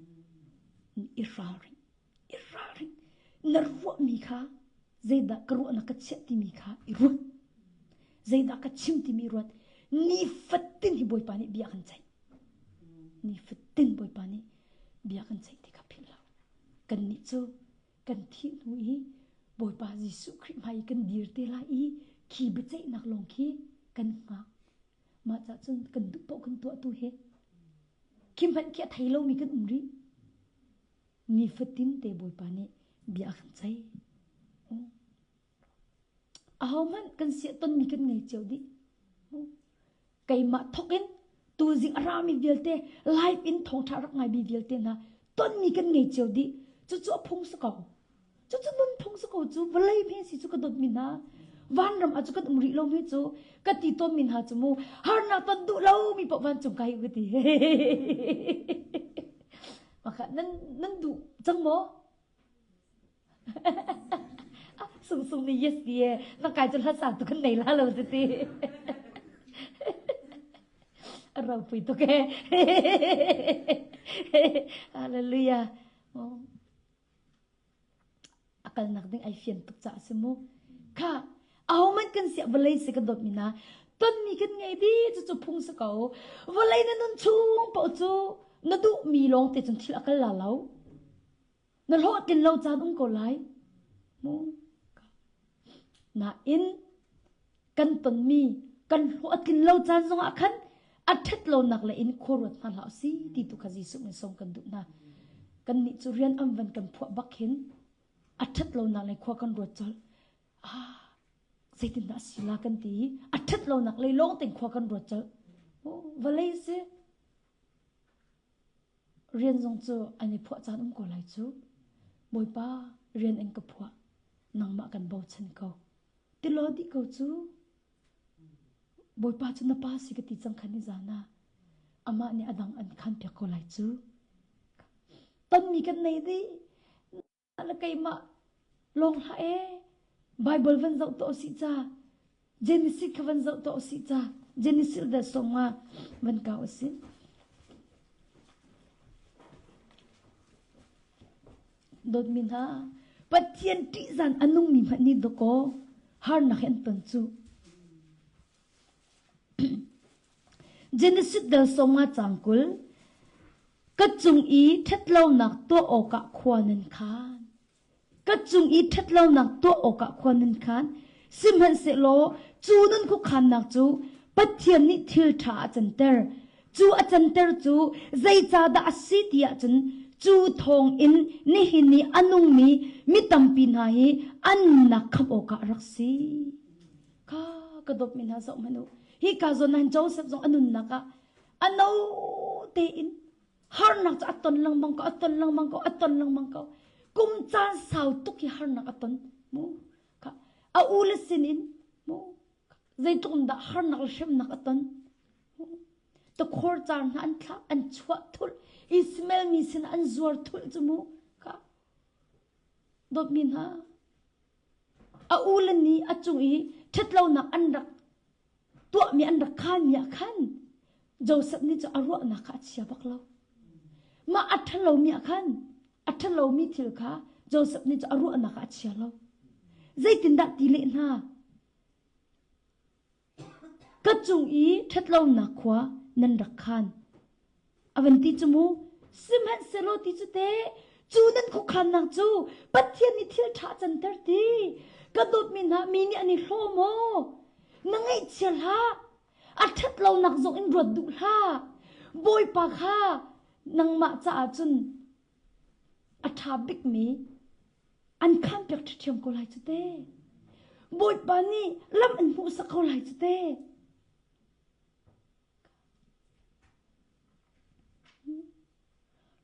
I ralring, i ralring. Na ruahmi kha zeidah ka ruahnak ka chiah timi kha i ruat. Zeidah ka chim timi ruat. Nifatin hi Bawipa nih bia kan ceih. Nifatin Bawipa nih bia kan ceih ti kha philh hlah. Kannih cu kan thih hnu i Bawipa Jesuh Khrih hmai i kan dir te lai i khi biaceihnak lawng khi kan hngak. Mah cah cun kan duh paoh kan tuah tu hi khi hmanh khi a thei lomi kan um rih. Nifatin te Bawipa nih Bia a kan ceih. Ahohmanh kan siah tonmi kan ngei cio dih. Keimah thawk in tuzing a rami vialte live in thawngṭha rak ngaimi vialte hna tonmi kan ngei cio dih. Cucu a phung si ko. Cucu nunphung si ko cu vawlei hme si cu ka dawtmi hna. Vanram ah cu kan um rih lo hme cu ka ti tawnmi hna cu mu harnak ton duh lo mi paoh vancung kai ka ti. Maka nan nan duh cang maw? Sung sung nih yes ti e na kai cu hla sang tu kan nei la lo ti ti. A ropui tuk e. Hallelujah. Oh. A kalnak ding ai fian tuk caah si mu. Kha ahohmanh kan siah vawlei si ka dawtmi hna tonmi kan ngei dih cucu phung si ko. Vawlei na nun chung paoh cu na duhmi lawng te cun thil a kal la lo. Na hlawhtlin lo caan um ko lai. Mu. Nain kan tonmi kan hlawh a tlin lo caan zongah khan a ṭhat lonak le in khua ruat hna hlah si ti tu kha Jesuh min sawm kan duh hna. Kannih cu rian an van kan phuah bak hin a ṭhat lonak le khua kan ruat colh. Ah, zeitindah a si la kan ti i a ṭhat lonak lei lawng tein khua kan ruat colh. Oh, vawlei si Rian zong cu an i phuah caan um ko lai cu. Bawipa, rian in ka phuah. Nangmah kan bochan ko. Tilaw dih ko cu. Bawipa cu na pa si ka ti cang khan ni zan ah. Amah nih a dang an khan piak ko lai cu. Tonmi kan nei dih. Le keimah lawng hlah ee. Bible van zoh tuah usih ca. Genesis kha van zoh tuah usih ca. Genesis da song ah van kau usih. Dawtmi hna, Pathian ṭihzan a nungmi hmanh nih dawkaw harnak hi an ton cu. Genesis dal sawmnga caang 20 Ka cung i ṭhatlonak tuah awkah khua nan khaan. Ka cung i ṭhatlonak tuah awkah khua nan khaan. Sihmanhsehlaw cu nan khuakhannak cu Pathian nih thil ṭha a canter. Cu a canter cu zeicahdah a si ti ahcun cu thawngin nihin i a nungmi mi tampi hna hi an nunnak khamh awkah a rak si. Kha ka dawtmi hna zoh hmanh u. Hi ka zawn ah hin Joseph zong a nunnak ah a no tein harnak cu a ton lengmang ko, a ton lengmang ko, a ton lengmang ko. Kum caan sau tuk hi harnak a ton. Mu kha a u le sin in mu zeitluk in dah harnak le hremnak a ton. Takhor car hna an thlah, an chuah thulh. Ismael mi sin an zuar thulh cu mu. Kha dawtmi hna A u le nih a cung i ṭhatlonak an rak tuahmi an rak khaanmi ah khan Joseph nih cu a ruahnak kha a chia bak lo. Mah a ṭhalomi ah khan a ṭhalomi thil kha Joseph nih cu a ruahnak ah a chia lo. Zeitindah ti leh hna? Ka cung i ṭhatlonak khua nan rak khaan. A van ti cu mu, sihmanhsehlaw ti cu teh, cu nan khuakhannak cu Pathian nih thil ṭha canter ti. Ka dawtmi hna, mi nih an i hlaw maw? Na ngaihchia hlah. A ṭhatlonak zong in ruat duh hlah. Bawipa kha nangmah caah cun a ṭha bikmi an khanpiak ṭhiamṭhiam ko lai cu te. Bawipa nih lam an hmuhsak ko lai cu te.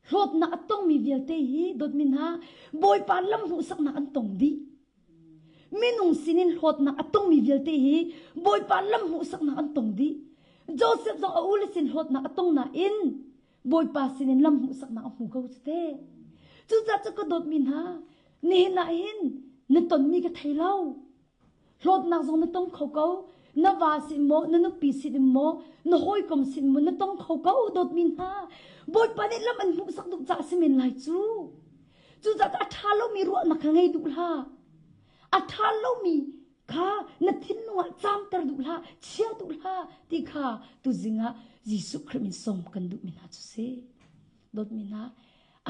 Hlawtnak a tongmi vialte hi dawtmi hna Bawipa lam hmuhsaknak an tong dih. Minung sinin hlawtnak a tongmi vialte hi Bawipa lam hmuhsaknak an tong dih. Joseph zong a u le sin hlawtnak a tong nain Bawipa sinin lam hmuhsaknak a hmu ko cu te. Cucaah cu ka dawtmi hna, nihin ah hin na tonmi ka thei lo. Hlawtnak zong na tong kho ko. Na va sin maw, na nupi sin maw, na hawikom sin maw na tong kho ko dawtmi hna. Bawipa nih lam an hmuhsak duh caah si men lai cu. Cucaah a ṭha lomi ruahnak kha ngei duh hlah. A ṭha lomi kha na thinlung ah caamter duh hlah, chia duh hlah ti kha tuzing ah Jesuh Khrih min sawm kan duhmi hna cu si. Dawtmi hna,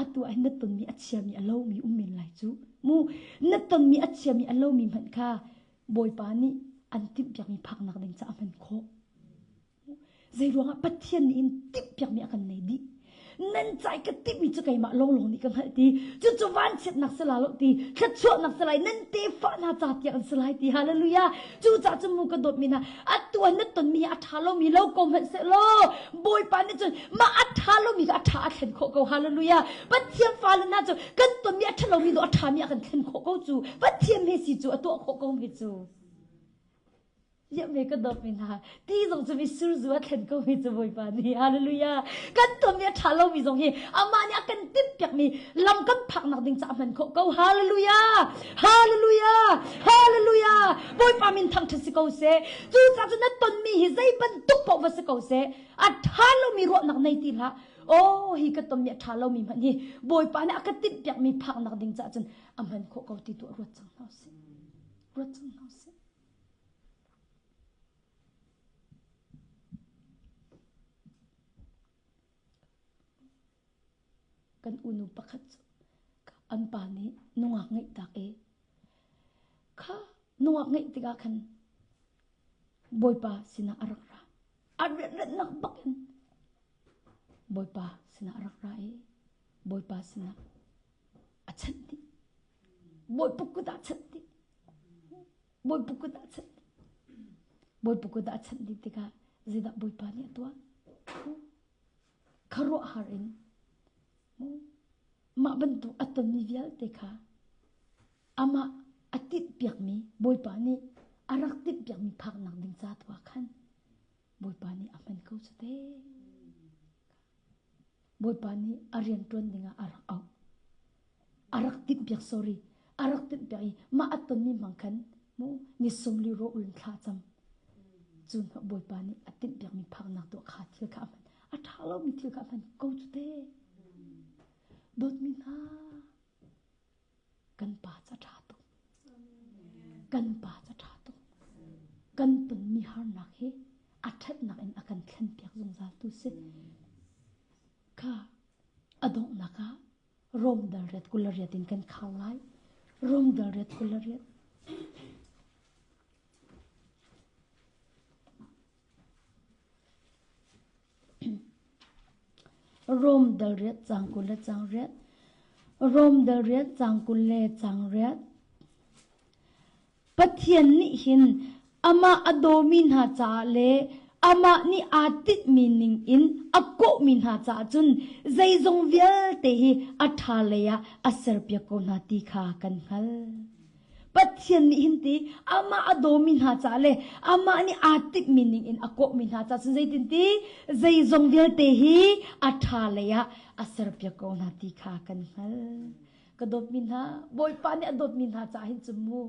atu ah hin na tonmi a chiami a lomi um men lai cu. Mu, na tonmi a chiami a lomi hmanh kha Bawipa nih an timhpiakmi phaknak ding caah a hman khawh. Zeiruangah Pathian nih in timhpiakmi a kan nei dih. Nan cai ka timmi cu keimah lawnglawng nih ka hngalh ti. Cucu vanchiatnak si la lo ti, thluachuahnak si lai, nan tefa hna ca tiang an si lai ti. Hallelujah. Cucaah cun mu ka dawtmi hna, atu ah na tonmi hi a ṭha lomi lo ko hmanh seh law, Bawipa nih cun mah a ṭha lomi kha a ṭha a thlen khawh ko. Hallelujah. Pathian fale hna cu kan tonmi a ṭha lomi do a ṭhami a kan thlen khawh ko cu. Pathian he si cu a tuah khawh ko mi cu. Ziahme ka dawtmi hna ti zong cu mitsur zu a thlen ko mi cu Bawipa nih hallelujah kan tuahmi a ṭha lomi zong hi amah nih a kan timhpiakmi lam kan phaknak ding caah hman khawh ko hallelujah hallelujah hallelujah Bawipa min thangṭhat si ko seh cucaah cun na tonmi hi zei bantuk paoh va si ko seh a ṭha lomi ruahnak nei ti hlah oh hi ka tonmi a ṭha lomi hmanh hi Bawipa nih a ka timhpiakmi phaknak ding caah cun a hman khawh ko ti tu ruat cang hna usih ruat cang hna usih Kan unu pakhat cu an pa nih nungak ngeihtak i kha nungak ngeih tikah khan Bawipa sinah a rak ra. A rianrennak bak in Bawipa sinah a rak ra i Bawipa sinah a chanh dih. Bawipa kut ah chanh dih. Bawipa kut ah chanh Bawipa kut ah chanh dih tikah zeidah Bawipa nih a tuah? Khuaruahhar in mah bantuk a tonmi vialte kha amah a tinhpiakmi Bawipa nih a rak tinhpiakmi phaknak ding ca tu ah khan Bawipa nih a hman ko cu te. Bawipa nih a rian ṭuan dingah a rak auh. A rak timhpiak sorry a rak timhpiak i mah a tonmi hmang khan mu ni sumli rawh in thla cam. Cu hnuah Bawipa nih a timhpiakmi phaknak tuah kha thil kha a hman. A ṭha lomi thil kha a hman ko cu te. Dawtmi hna Kan pa ca ṭha tuk. Kan pa ca ṭha tuk. Kan tonmi harnak hi a ṭhatnak in a kan thlenpiak zungzal tu si. Kha a donghnak ah Rom dal riat 28 in kan khar lai. Rom dal riat 28. Rom dal riat caang 20 le caang riat. Rom dal riat caang 20 le caang riat. Pathian nih hin amah a dawmi hna caah le amah nih aa tinhmi ning in a kawhmi hna caah cun zeizong vialte hi a ṭha lei ah a serpiak ko hna ti kha kan hngalh. Pathian nih hin ti amah a dawmi hna caah le amah nih aa timhmi ning in a kawhmi hna caah cun zeitin ti zeizong vialte hi a ṭha lei ah a serpiak ko hna ti kha kan hngalh. Ka dawtmi hna, Bawipa nih a dawtmi hna caah hin cun mu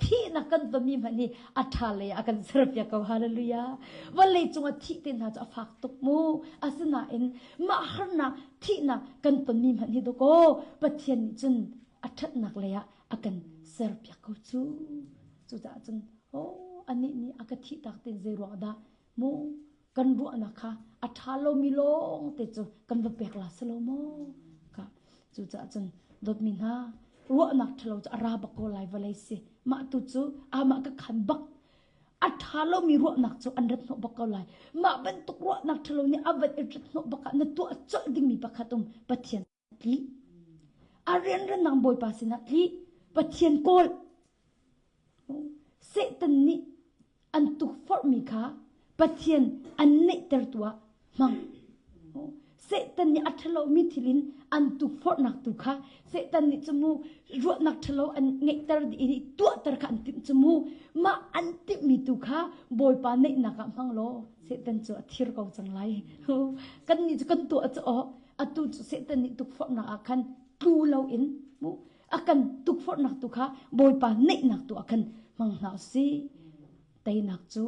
thihnak kan tonmi hmanh hi a ṭha lei ah a kan serpiak ko. Hallelujah. Vawlei cung ah thih te hna cu a fak tuk mu. Asinain mah harnak thihnak kan tonmi hmanh hi dawkaw Pathian nih cun a ṭhatnak lei ah a kan serpiak ko cu. Cucaah cun oh anih nih a ka thihtak tin zei ruang dah mu kan ruahnak kha a ṭha lomi lawng te cu kan va pek la si lo maw? Ka cucaah cun dawtmi hna ruahnak ṭhalo cu a ra bak ko lai vawlei si. Mah tu cu amah ka khan bak a ṭha lomi ruahnak cu an rat hnawh bak ko lai. Mah bantuk ruahnak ṭhalo nih a van i rat hnawh bak ah na tuah colh dingmi pakhat um Pathian tli. A rianrannak Bawipa sinah tli. Pathian kawl. Satan nih an tukforhmi kha Pathian an neihtertu ah hmang. Satan nih a ṭhalomi thil in an tukforhnak tu kha Satan nih cu mu ruahnak ṭhalo an ngeihter dih i tuahter kha an timh cu mu mah an timhmi tu kha Bawipa neihnak ah hmang law Satan cu a thir ko cang lai. Kannih cu kan tuah cu aw atu cu Satan nih tukforhnak ah khan tlu loin mu a kan tukforhnak tu kha Bawipa neihnak tu ah khan hmang hna usih. Teinak cu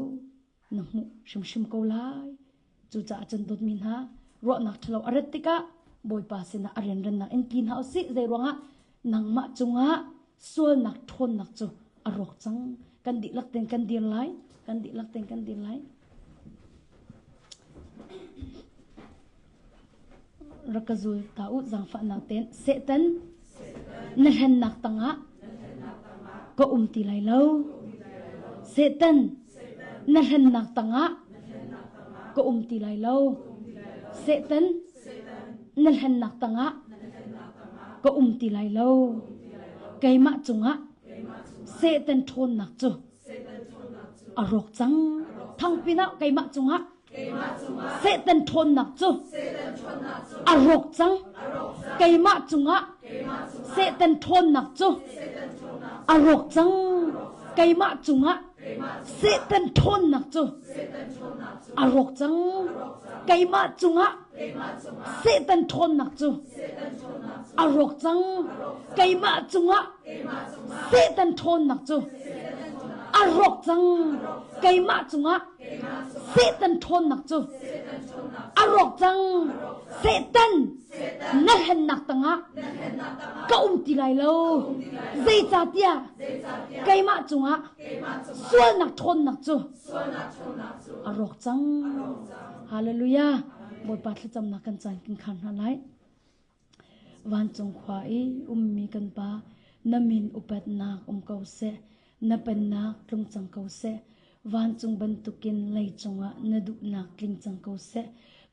na hmuh hrimhrim ko lai. Cucaah cun dawtmi hna ruahnak ṭhalo a rat tikah Bawipa sinah a rianrannak in tli hna usih. Zei ruangah nangmah cungah sualnak ṭhawnnak cu a rawk cang. Kan dihlak tein kan dir lai. Kan dihlak tein kan dir lai. Rak ka zul ta u zaangfahnak tein Satan na hlennak tangah ka um ti lai lo. Satan na hlennak tangah ka um ti lai lo. Satan. Na hlennak tangah ka um ti lai lo. Keimah cungah Satan ṭhawnnak cu a rawk cang. Thangpin ah keimah cungah Satan ṭhawnnak cu a rawk cang. Keimah cungah Satan ṭhawnnak cu a rawk cang. Keimah cungah Satan ṭhawnnak cu a rawk cang. Keimah cungah Satan ṭhawnnak cu a rawk cang. Keimah cungah Satan ṭhawnnak cu a rawk cang. Keimah cungah Satan ṭhawnnak cu a rawk cang. Satan na hlennak tangah ka um ti lai lo. Zeicahtiah keimah cungah sualnak ṭhawnnak cu a rawk cang. Hallelujah. Bawipa thlacamnak kan caan kan khar hna lai. Vancung khua i ummi kan Pa, na min upatnak um ko seh. Na pennak tlung cang ko seh. Vancung bantukin leicung ah na duhnak tling cang ko seh.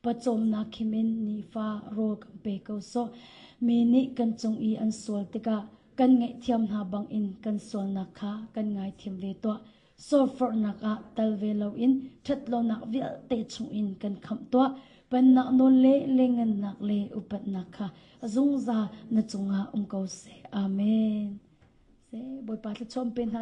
Pawcawmnak khim in nifa rawl kan pe ko sawh. Mi nih kan cung i an sual tikah kan ngaihthiam hna bangin kan sualnak kha kan ngaithiam ve tuah. Sualforhnak ah tal ve loin ṭhatlonak vialte chungin kan khamh tuah. Pennak nawl le lengannak le upatnak kha zungzal na cungah um ko seh. Amen. Seh, Bawipa thluachuah pe hna.